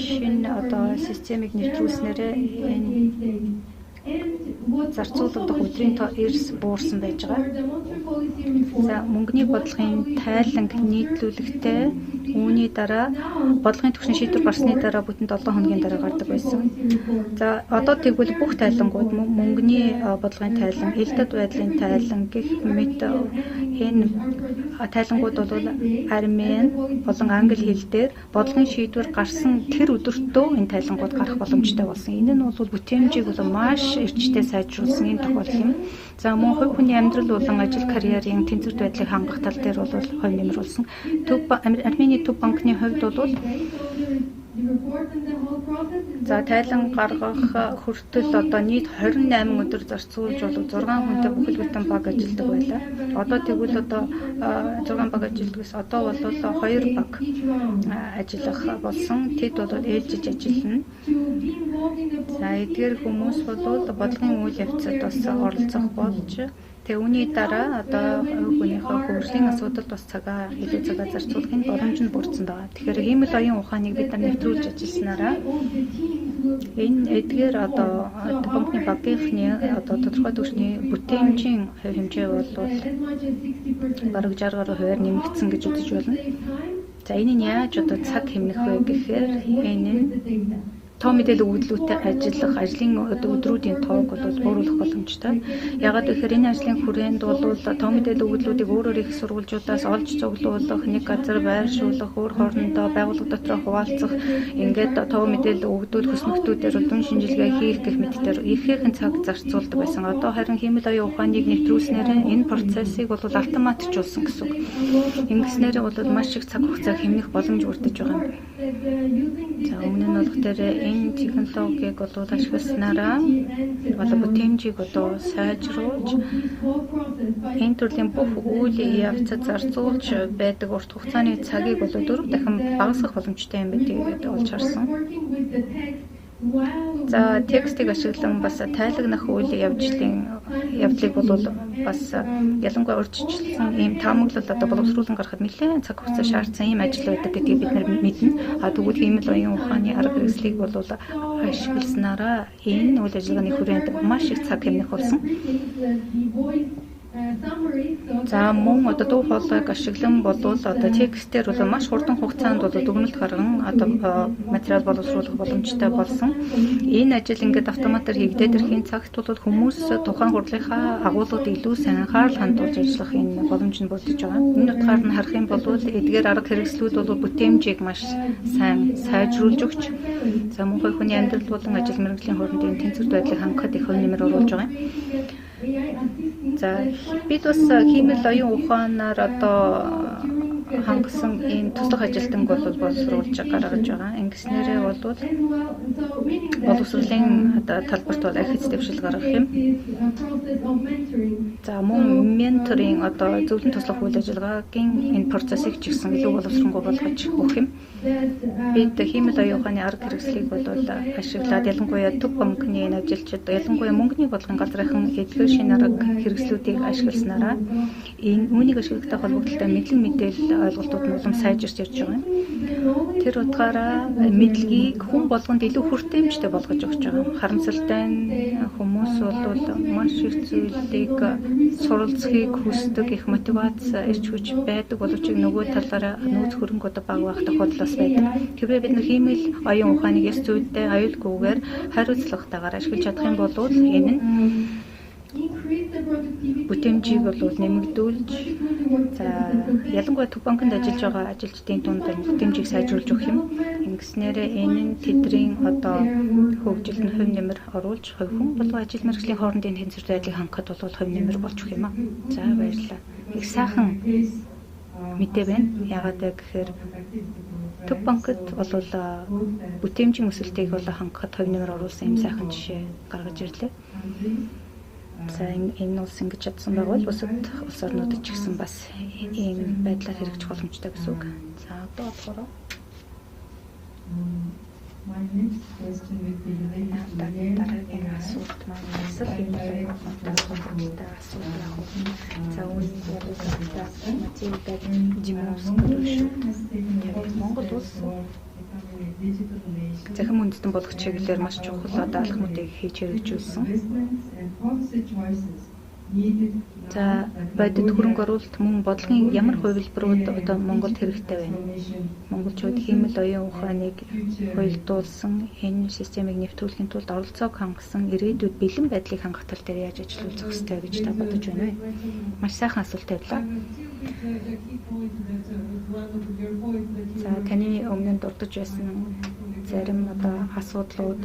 шинэ одоо системийг нэвтрүүлснээрээ энэ зарцуулагдах өдрийн тоо эрс буурсан байж байгаа. За, мөнгөний бодлогын тайланг нийтлүүлэхдээ үүний дараа бодлогын түвшний шийдвэр гарсны дараа бүтэн 7 хоногийн дараа гардаг байсан. За, одоо тэгвэл бүх тайлангууд, мөнгөний бодлогын тайлан, элдэд байдлын тайлан гэх мэт энэ тайлангууд бол армен болон англи хэл дээр бодлогын шийдвэр гарсан тэр өдөртөө энэ тайлангууд гарах боломжтой болсон. Энэ нь бол бүтээмжийг бол маш эрчтэй сайжруулсан юм тохиолдол юм. За, мөн хувь хүний амьдрал болон ажил карьерийн тэнцвэрт байдлыг хангах тал дээр бол хувь нэмэр болсон. Арменийн төв банкны хувьд бол за тайлан гаргах хүртэл одоо нийт 28 өдөр зарцуулж бол 6 хүнтэй бүхэл бүтэн баг ажилладаг байлаа. Одоо тэгвэл одоо 6 баг ажилладагс одоо бол 2 баг ажиллах болсон. Тэд бол ээлжиж ажиллана. За, эдгээр хүмүүс бол бодлогын үйл явцад бас оролцох болж, тэгээ үүний дараа одоо хүнийхээ хөгжлийн асуудалд бас цагаа илүү цагаа зарцуулахын боломж нь бүрдсэн байгаа. Тэгэхээр хиймэл оюун ухааныг бид нар нэвтрүүлж ажилласанараа энэ эдгээр одоо банкны багийнхны одоо тодорхой түвшний бүтээмжийн хувь хэмжээ бол бараг 60 гаруй хувиар нэмэгдсэн гэж үзэж байна. За, энэ нь яаж одоо цаг хэмнэх вэ гэхээр энэ нь тоо мэдээлэл өгөгдлүүтэй ажиллах ажлын өдрүүдийн тоог бол бууруулах боломжтой. Яагаад гэхээр энэ ажлын хүрээнд бол тоо мэдээлэл өгөгдлүүдийг өөрөөр их сурвалжуудаас олж цуглуулах, нэг газар байршуулах, өөр хоорондоо байгууллага дотроо хуваалцах, ингээд тоо мэдээлэл өгөгдүүл хөснөгтүүдээр дүн шинжилгээ хийх гэх мэтээр ихэхэн цаг зарцуулдаг байсан. Одоо харин хиймэл оюун ухааныг нэвтрүүлснээр энэ процессыг бол автоматжуулсан гэсэн үг. Ингэснээр бол маш их цаг хугацаа хэмнэх боломж бүрдэж байгаа юм. За, өмнө нь болох дээр энэ технологиг бол ашигласнараа одоо бүтээмжийг одоо сайжруулж энэ төрлийн бүх үйл явцад зарцуулж байдаг урт хугацааны цагийг бол 4 дахин багасгах боломжтой юм гэдгийг олж харсан. За, текстийг ашиглан бас тайлагнах үйл явдлыг бол бас ялангуяа урьдчилсан ийм таамаглал одоо боловсруулан гаргахад нэлээд цаг хугацаа шаардсан ийм ажил байдаг гэдгийг бид нар мэднэ. А тэгвэл хиймэл оюун ухааны арга хэрэгслийг бол ашигласнараа энэ үйл ажиллагааны хүрээнд маш их цаг хэмнэх болсон. За, мөн одоо дуу хоолойг ашиглан болвол одоо текстээр бол маш хурдан хугацаанд бол дүгнэлт гарган одоо материал боловсруулах боломжтой болсон. Энэ ажил ингээд автоматар хийгдээд ирэхийн цагт бол хүмүүс тухайн хурлынхаа агуулгад илүү сайн анхаарал хандуулж ажиллах энэ боломж нь бүрдэж байгаа. Энэ утгаар нь харах юм бол эдгээр арга хэрэгслүүд бол бүтээмжийг маш сайн сайжруулж өгч, за мөн хувь хүний амьдрал болон ажил мэргэжлийн хоорондын тэнцвэрт байдлыг хангахад их хувь нэмэр оруулж байгаа юм. За, бид бас хиймэл оюун ухаанаар одоо хангасан ийм туслах ажилтнаг бол боловсруулж гаргаж байгаа. Ингэснээрээ бол боловсролын одоо талбарт бол ахиц дэвшил гаргах юм. За, мөн менторын одоо зөвлөн туслах үйл ажиллагаагийн энэ процессыг ч гэсэн илүү боловсронгуй болгож өгөх юм. Бид хиймэл оюун ухааны арга хэрэгслийг бол ашиглаад ялангуяа төв банкны энэ ажилчид, ялангуяа мөнгөний бодлогын газрынхан эдгээр шинэ арга хэрэгслүүдийг ашигласнараа энэ үүнийг ашиглахтай холбогдлолтой мэдлэг мэдээлэл ойлголтууд нь улам сайжирч явж байгаа юм. Тэр утгаараа мэдлэгийг хүн болгонд илүү хүртээмжтэй болгож өгч байгаа. Харамсалтай нь хүмүүс бол маш их зүйлийг суралцахыг хүсдэг, их мотивац, эрч хүч байдаг боловч нөгөө талаараа нөөц хөрөнгө одоо бага байх тохиолдол бас байдаг. Хэрвээ бид нар хиймэл оюун ухааныг ёс зүйдээ аюулгүйгээр хариуцлагатайгаар ашиглаж чадах юм бол энэ нь бүтээмжийг бол нэмэгдүүлж, за ялангуяа төв банкнд ажиллаж байгаа ажилчдын дунд бүтээмжийг сайжруулж өгөх юм. Ингэснээрээ энэ нь тэдний одоо хөгжилд нь хувь нэмэр оруулж, хувь хүн болон ажил мэргэжлийн хоорондын тэнцвэрт байдлыг хангахад бол хувь нэмэр болж өгөх юм аа. За, баярлалаа. Их сайхан мэдээ байна. Яагаад вэ гэхээр төв банкд бол бүтээмжийн өсөлтийг бол хангахад хувь нэмэр оруулсан юм сайхан жишээ гаргаж ирлээ. За, энэ улс ингэж чадсан байгавал бусад улс орнуудад ч гэсэн бас ийм байдлаар хэрэгжих боломжтой гэсэн үг. За, одоо болохоор дараагийн асуулт маань бас л хиймэл оюун ухаантай холбоотой асуулт яг уу. За, үүнийг бол Матильда Димовская шүү. Монгол улс Цахим үндэстэн болгох чиглэлээр маш чухал одоо алхмуудыг хийж хэрэгжүүлсэн. За, бодит хөрөнгө оруулалт мөн бодлогын ямар хувилбарууд одоо Монголд хэрэгтэй байна? Монголчууд хиймэл оюун ухааныг уялдуулсан энэ системийг нэвтрүүлэхийн тулд оролцоог хангасан ирээдүйд бэлэн байдлыг хангах тал дээр яаж ажиллах ёстой гэж та бодож байна вэ? Маш сайхан асуулт тавилаа. За, таны өмнө нь дурдж байсан зарим одоо асуудлууд,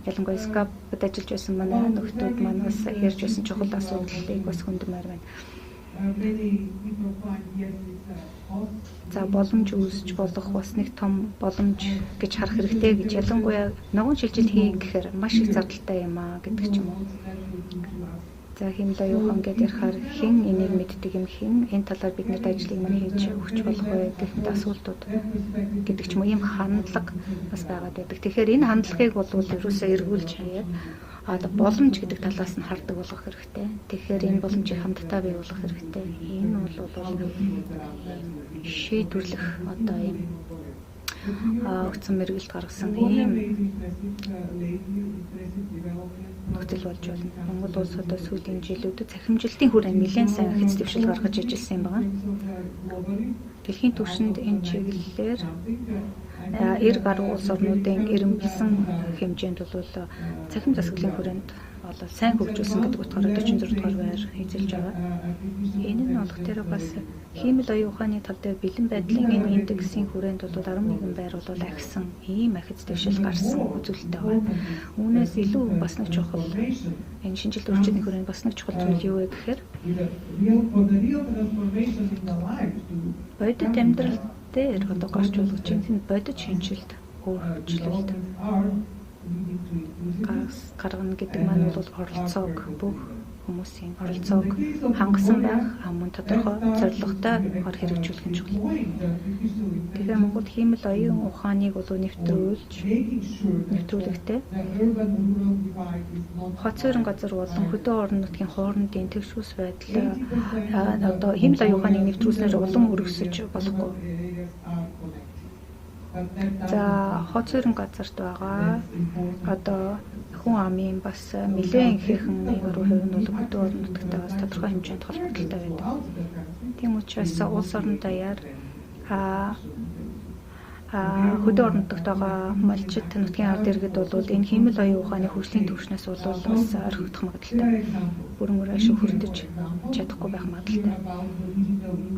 ялангуяа SCAP-д ажиллаж байсан манай нөхдүүд маань бас ярьж байсан чухал асуудлыг бас хөндмөр байна. За, боломж үүсч болох бас нэг том боломж гэж харах хэрэгтэй гэж, ялангуяа ногоон шилжилт хий гэхээр маш их зардалтай юм аа гэдэг ч юм уу. За, хиймэл оюун ухаан гэдээ ярихаар хэн энийг мэддэг юм, хэн энэ талаар биднэрт ажлыг маань хийж өгч болох вэ гэх мэт асуултууд гэдэг ч юм уу, ийм хандлага бас байгаад байдаг. Тэгэхээр энэ хандлагыг бол ерөөсөө эргүүлж хаяад боломж гэдэг талаас нь хардаг болгох хэрэгтэй. Тэгэхээр энэ боломжийг хамтдаа бий болгох хэрэгтэй. Энэ бол шийдвэрлэх одоо ийм огцон мэргэлт гаргасан ийм нөхцөл болж байна. Монгол улс одоо сүүлийн жилүүдэд цахимжилтын хүрээнд нэлээд сайн хэц дэвшил гаргаж ажилласан юм байна. Дэлхийн түвшинд энэ чиглэлээр 90 гаруй улс орнуудын эрэмбэлсэн хэмжээнд бол цахим засаглалын хүрээнд бол сайн хөгжүүлсэн гэдэг утгаараа 46 дугаар байр эзэлж байгаа. Энэ нь болох тэр бас хиймэл оюун ухааны тал дээр бэлэн байдлын энэ индексийн хүрээнд бол 11 байр бол ахисан ийм ахиц дэвшил гарсан үзүүлэлттэй байна. Үүнээс илүү бас нэг чухал энэ шинжилэлт өөрчлөлтийн хүрээнд бас нэг чухал зүйл юу вэ гэхээр бодит амьдрал дээр одоо гарч болгож чинь бодит шинжилэлт өөрчлөлт гаргана гэдэг маань бол оролцоог бүх хүмүүсийн оролцоог хангасан байх, мөн тодорхой зорилготой гар хэрэгжүүлэх нь чухал. Тэгэхээр Монголд хиймэл оюун ухааныг бол нэвтрүүлэхдээ хот суурин газар болон хөдөө орон нутгийн хоорондын тэгш ус байдал одоо хиймэл оюун ухааныг нэвтрүүлснээр улам өргөсөж болохгүй. За, хот суурин газарт байгаа одоо хүн амын бас нэлээд ихээхэн 80% нь бол хөдөө орон нутагтай бас тодорхой хэмжээнд холбогдолтой байдаг. Тийм учраас улс орон даяар хөдөө орон нутагт байгаа малчит нутгийн ард иргэд бол энэ хиймэл оюун ухааны хөгжлийн түвшнээс бол бас орхигдох магадлалтай. Бүрэн өрөөш хүртэж чадахгүй байх магадлалтай.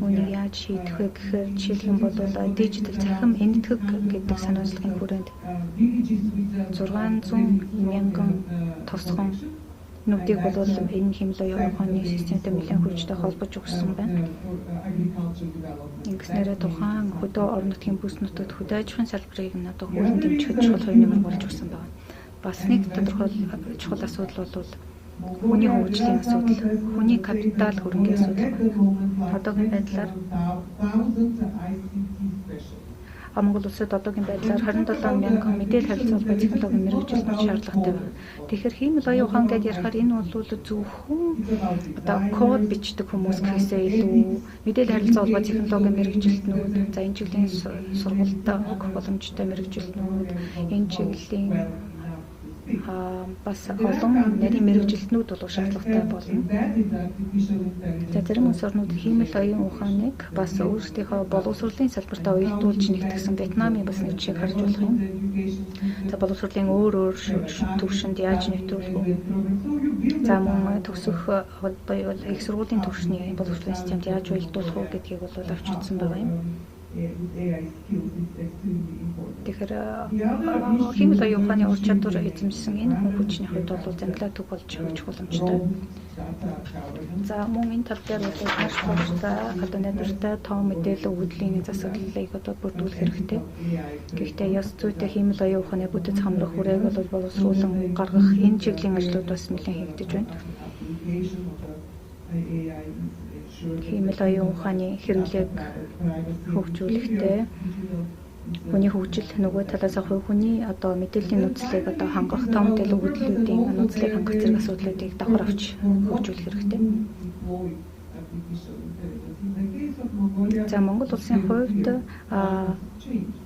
Үүнийг яаж шийдэх вэ гэхээр жишээлх юм бол дижитал цахим энэтхэг гэдэг санаачлалын хүрээнд 600 мянган тосгон нүдийг бол энэ хиймэл оюун ухааны системтэй нэлээд хөгжтэй холбож өгсөн байна. Ингэснээрээ тухайн хөдөө орон нутгийн бүс нутагт хөдөө аж ахуйн салбарыг нь одоо хөрөн дэмжихэд чухал хувь нэмэр болж өгсөн байна. Бас нэг тодорхой чухал асуудал бол хүний хөгжлийн асуудал, хүний капитал хөрөнгийн асуудал байна. Одоогийн байдлаар Монгол улсад одоогийн байдлаар 27 мянган мэдээлэл харилцаа холбоо технологийн мэргэжилтнүүд шаардлагатай байна. Тэгэхээр хиймэл оюун ухаан гэдээ ярихаар энэ бол зөвхөн одоо код бичдэг хүмүүс гэхээсээ илүү мэдээлэл харилцаа холбоо технологийн мэргэжилтнүүд, за энэ чиглэлийн сургуультай өгөх боломжтой мэргэжилтнүүд, энэ чиглэлийн бас олон нарийн мэргэжилтнүүд бол шаардлагатай болно. За, зарим улс орнууд хиймэл оюун ухааныг бас өөрсдийнхөө боловсролын салбартаа уялдуулж нэгтгэсэн Вьетнамын бас нэг жишээг харж болох юм. За, боловсролын өөр өөр түвшинд яаж нэвтрүүлэх вэ? За, мөн төгсөх одоо их сургуулийн түвшний боловсролын системд яаж уялдуулах вэ гэдгийг бол авч үзсэн байгаа юм. Тэгэхээр хиймэл оюун ухааны ур чадвар эзэмшсэн энэ хүн хүчний хувьд бол замдлаа төв болж өгөх боломжтой. За, мөн энэ тал дээр бол маш товчтой одоо найдвартай тоо мэдээлэл өгөгдлийн засаглалыг одоо бүрдүүлэх хэрэгтэй. Гэхдээ ёс зүйтэй хиймэл оюун ухааны бүтэц хамрах үрээг бол боловсруулан гаргах энэ чиглэлийн ажлууд бас нэлээд хийгдэж байна. Хиймэл оюун ухааны хэрэглээг хөгжүүлэхдээ хүний хөгжил, нөгөө талаас хувь хүний одоо мэдээллийн нууцлыг одоо хангах, тоо мэдээлэл өгөгдлүүдийн нууцлыг хангах зэрэг асуудлуудыг давхар авч хөгжүүлэх хэрэгтэй. За, Монгол улсын хувьд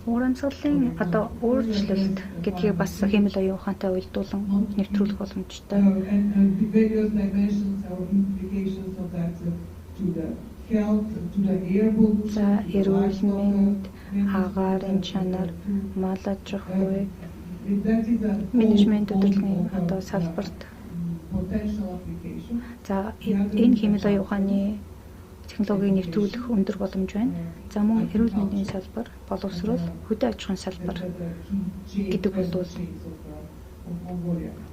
урамсгалын одоо өөрчлөлт гэдгийг бас хиймэл оюун ухаантай уялдуулан нэвтрүүлэх боломжтой. And the various dimensions or implications of that to the health, to the air pollution, За, to the эрүүл livestock, мэнд, management, агаарын чанар, мал аж ахуй, that is a менежмент whole удирдлагын of, одоо салбарт potential application. За, энэ хиймэл оюун ухааны технологиг нэвтрүүлэх өндөр боломж байна. За, мөн эрүүл мэндийн салбар, боловсрол, хөдөө аж ахуйн салбар гэдэг бол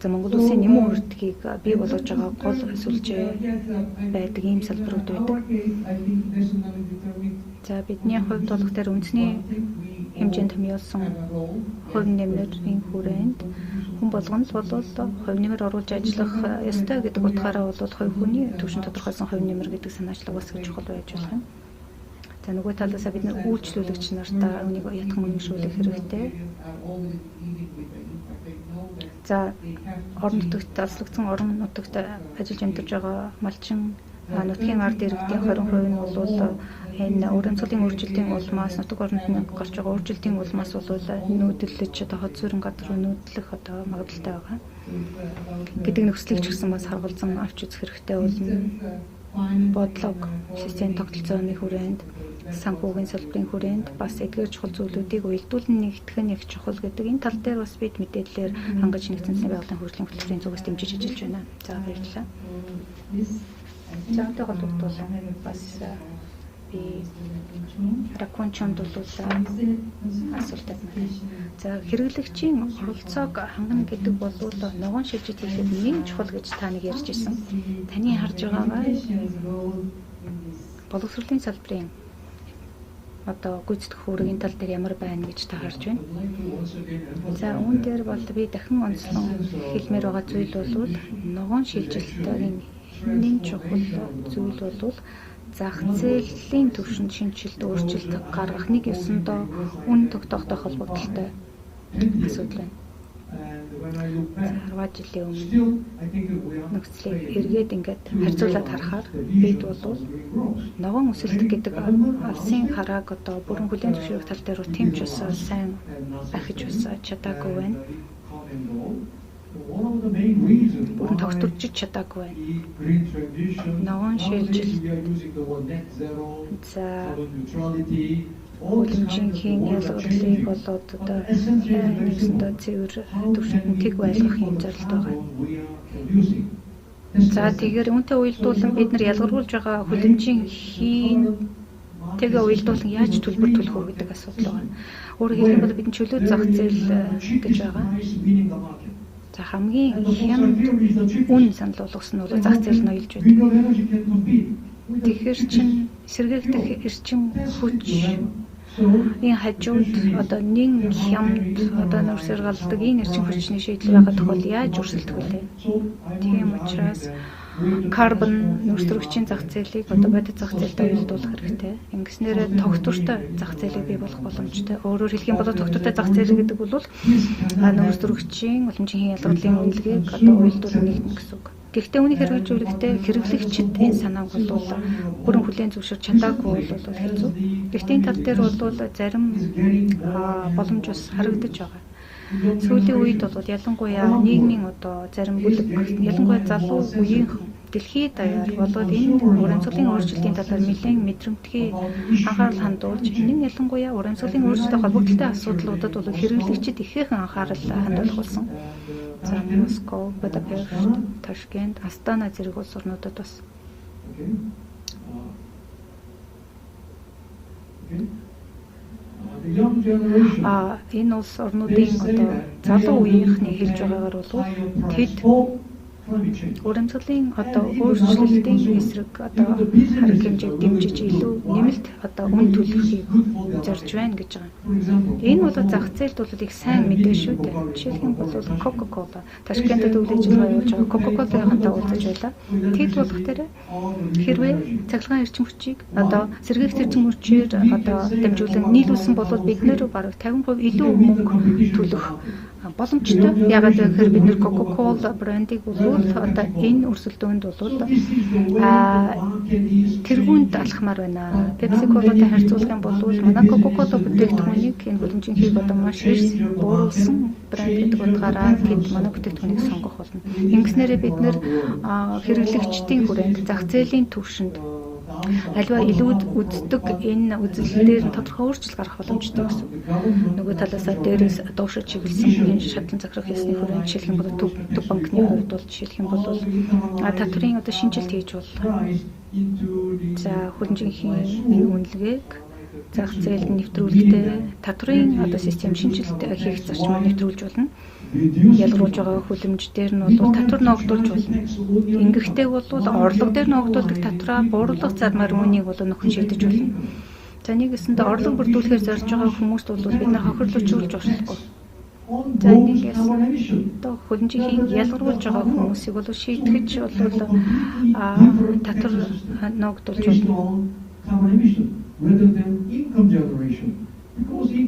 за Монгол улсын нэмэн үрдгийг бий болгож байгаа гол сүлжээ байдаг ийм салбарууд байдаг. За, бидний хувьд болох дээр үндэсний хэмжээнд томьёолсон хувь нэмрийн хүрээнд хүн болгоно л бол хувь нэмэр оруулж ажиллах ёстой гэдэг утгаараа бол хувь хүний түвшин тодорхойлсон хувь нэмэр гэдэг санаачлаг бас их чухал байж болох юм. За, нөгөө талаасаа бид нар үйлчлүүлэгч нартаа үүнийг ятхан үнэмшүүлэх хэрэгтэй. За, орон нутагт алслагдсан орон нутагт ажиллаж амьдарч байгаа малчин нутгийн ард иргэдийн 20% нь бол энэ урамсгалын өөрчлөлтийн улмаас, нутаг оронд нь гарч байгаа өөрчлөлтийн улмаас бол нүүдлэж одоо хот суурин газар руу нүүдлэх одоо магадлалтай байгаа гэдэг нөхцөлийг ч гэсэн бас харгалзан авч үзэх хэрэгтэй болно. Бодлого, систем тогтолцооны хүрээнд, санхүүгийн салбарын хүрээнд бас эдгээр чухал зүйлүүдийг уялдуулан нэгтгэх нь их чухал гэдэг энэ тал дээр бас бид мэдээллээр хангаж нэгдсэн үндэсний байгууллагын хөгжлийн хөтөлбөрийн зүгээс дэмжиж ажиллаж байна. За, баярлалаа. За, үүнтэй холбогдуулан бас би Ракунчонд бол асуулт тавьмаар байна. За, хэрэглэгчийн оролцоог хангана гэдэг бол ногоон шилжилт хийхэд нэн чухал гэж та нэг ярьж ирсэн. Таны харж байгаагаар боловсролын салбарын одоо гүйцэтгэх үүргийн тал дээр ямар байна гэж та харж байна? За, үүн дээр бол би дахин онцлон хэлмээр байгаа зүйл бол ногоон шилжилтийн нэн чухал зүйл бол зах зээлийн түвшинд шинэчлэлт, өөрчлөлт гаргах нэг ёсондоо үн тогтоохтой холбогдолтой асуудал байна. За, 10 жилийн өмнө нөхцөлийг эргээд ингээд харьцуулаад харахаар бид бол ногоон өсөлт гэдэг алсын харааг одоо бүрэн хүлээн зөвшөөрөх тал дээр тийм ч бас сайн ахиж бас чадаагүй байна. Бүрэн тогтворжиж чадаагүй байна. Ногоон шилжилт, за, үлэмжийн хийн ялгарлыг болоод одоо нэгсэндээ цэвэр түвшинд нь тэг байлгах юм зорилт байгаа. За, тэгэхээр үүнтэй уялдуулан бид нар ялгаруулж байгаа хүлэмжийн хийн тэгээ уялдуулан яаж төлбөр төлөх үү гэдэг асуудал байгаа. Өөрөөр хэлэх юм бол бидний чөлөө зах зээл гэж байгаа. За, хамгийн хямд үн санал болгосон нь бол зах зээл нь уялж байдаг. Тэгэхээр чин сэргээгдэх эрчим хүч энэ хажууд одоо нэн хямд одоо нүрсээр галдаг энэ эрчим хүчний шийдэл байгаа тохиол яаж өрсөлдөх вүлээ? Тийм учраас карбон нөөцлөгчийн зах зээлийг одоо бодит зах зээлтэй уялдуулах хэрэгтэй. Ингэснээр тогтвортой зах зээлийг бий болгох боломжтой. Өөрөөр хэлэх юм бол тогтвортой зах зээл гэдэг бол нөөцлөгчийн уламжийн хийн ялгарлын үнэлгээг одоо уялдуулан нэгдэнэ гэсэн үг. Гэхдээ үүнийг хэрэгжүүлэхдээ хэрэглэгчид энэ санааг бол бүрэн хүлээн зөвшөөрч чадаагүй бол хэцүү. Гэхдээ энэ тал дээр бол зарим боломж бас харагдаж байгаа. Сүүлийн үед бол ялангуяа нийгмийн одоо зарим бүлэг, ялангуяа залуу үеийнхэн дэлхийд даяар болоод энэ урамсгалын өөрчлөлтийн талаар нэлээд мэдрэмтгий анхаарал хандуулж, энэ нь ялангуяа урамсгалын өөрчлөлттэй холбогдлолтой асуудлуудад бол хэрэглэгчид ихээхэн анхаарал хандуулах болсон. За, Москва, Будапешт, Ташкент, Астана зэрэг улс орнуудад бас. Энэ улс орнуудын одоо залуу үеийнхний хэлж байгаагаар бол тэд урамсгалын одоо өөрчлөлтийн эсрэг одоо хараг хэмжээг дэмжиж илүү нэмэлт одоо үн төлөхийг зорж байна гэж байгаа. Энэ бол зах зээлд бол их сайн мэдээ шүү дээ. Жишээлх юм бол Coca-Cola, Ташкентэд үйл ажиллагаа явуулж байгаа Coca-Cola-ийнхантай уулзаж байлаа. Тэд болох дээр хэрвээ цахилгаан эрчим хүчийг одоо сэргээгч эрчим хүчээр одоо дамжуулан нийлүүлсэн бол бид нэр бараг 50% илүү мөнгө төлөх боломжтой. Яагаад гэхээр бид нар Coca-Cola брендийг бол одоо энэ өрсөлдөөнд бол тэргүүнд алхмаар байна. Pepsi Cola-тай харьцуулах юм бол манай Coca-Cola бүтээгдэхүүнийг энэ хөлбөмбөгийн одоо маш эрс бууруулсан брэнд гэдэг утгаараа тэд манай бүтээгдэхүүнийг сонгох болно. Ингэснээрээ бид нар хэрэглэгчдийн хүрээнд зах зээлийн түвшинд аливаа илүү үздэг энэ үзэл дээр тодорхой өөрчлөлт гаргах боломжтой гэсэн. Нөгөө талаасаа дээрээс доошо чиглэсэн энэ шатлан захирах ёсны хүрээнд жишээлх юм бол төв банкны хувьд бол жишээлх юм бол татврын одоо шинэчлэлт хийж болно. За хөрөнгөний энэ үнэлгээг зах зээлд нэвтрүүлэхдээ татврын одоо систем шинэчлэлт хийх зарчмаар нэвтрүүлж болно. Ялгаруулж байгаа хүлэмж дээр нь бол татвар ногдуулж болно. Ингэхдээ бол орлого дээр ногдуулдаг татвараа бууруулах зармаар үүнийг бол нөхөн шийдэж болно. За нэгэсэндээ орлого бүрдүүлэхээр зорж байгаа хүмүүст бол бид нар хохирлуулж болохгүй. За нэгээс одоо хөлбөмбөгийн ялгаруулж байгаа хүмүүсийг бол шийтгэж бол татвар ногдуулж болно.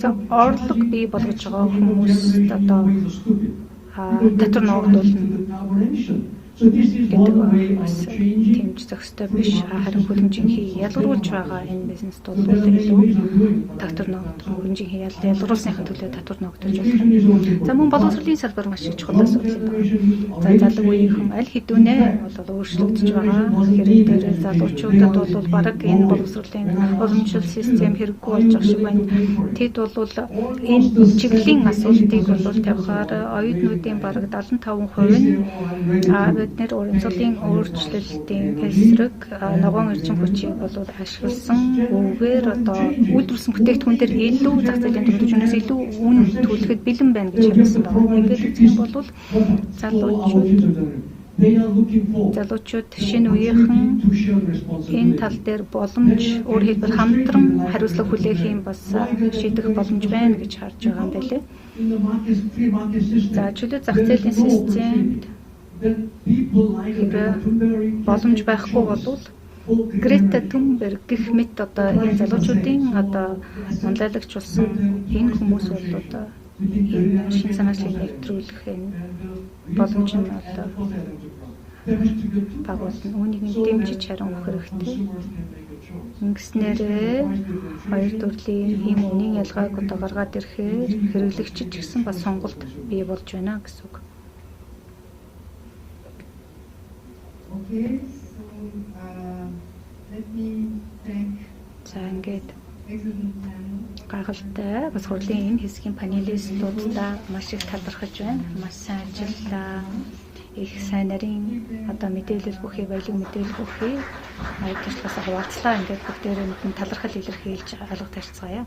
За орлого бий болгож байгаа хүмүүст одоо татвар ногдуулна гэдэг бас тэмж зохистой биш. Харин хөлбөмбөгийн ялгаруулж байгаа энэ бизнест бол илүү татвар ногдох, хөлбөмбөгийн ялгаруулсныхын төлөө татвар ногдуулж болох юм. За мөн боловсролын салбар маш их чухал асуудал юм байна. За залуу үеийнхэн аль хэдүүнээ бол өөрчлөгдөж байгаа. Хэрэг дээр залуучуудад бол бараг энэ боловсролын уламжлал систем хэрэггүй болж байгаа шиг байна. Тэд бол энэ чиглэлийн асуултыг бол тавихаар оюутнуудын бараг 75% нь бид нэр урамшууллын өөрчлөлтийн эсрэг ногоон эрчим хүчийг бол ашигласан үгээр одоо үйлдвэрлэсэн бүтээгдэхүүн дээр илүү зах зээлийн дүндэж үнээс илүү үн төлөхөд бэлэн байна гэж хариулсан байна. Ингээд үзэх юм бол залуучууд шинэ үеийнхэн энэ тал дээр боломж, өөрөөр хэлбэл хамтран хариуцлага хүлээх юм бас шийдэх боломж байна гэж харж байгаа юм байлээ. За чөлөө зах зээлийн системд боломж байхгүй болвол Грета Тунберг гэх мэт одоо энэ залуучуудын одоо манлайлагч болсон энэ хүмүүс бол одоо энэ шинэ санаачлалыг нэвтрүүлэх энэ боломж нь одоо бага болно. Үүнийг нь дэмжиж харин өгөх хэрэгтэй. Ингэснээрээ хоёр төрлийн ийм үнийн ялгааг одоо гаргаад ирэхээр хэрэглэгчид ч гэсэн бас сонголт бий болж байна гэсэн үг. Okay, so let me thank За ингээд гайхалтай бас хурлын энэ хэсгийн панелистуудаа маш их талархаж байна. Маш сайн ажиллаа. Их сайн нарийн одоо мэдээлэл бүхий, баялаг мэдээлэл бүхий маяг туршлагаас хуваалцлаа. Ингээд бүгдээрээ нүдэн талархал илэрхийлж алга тарьцгаая.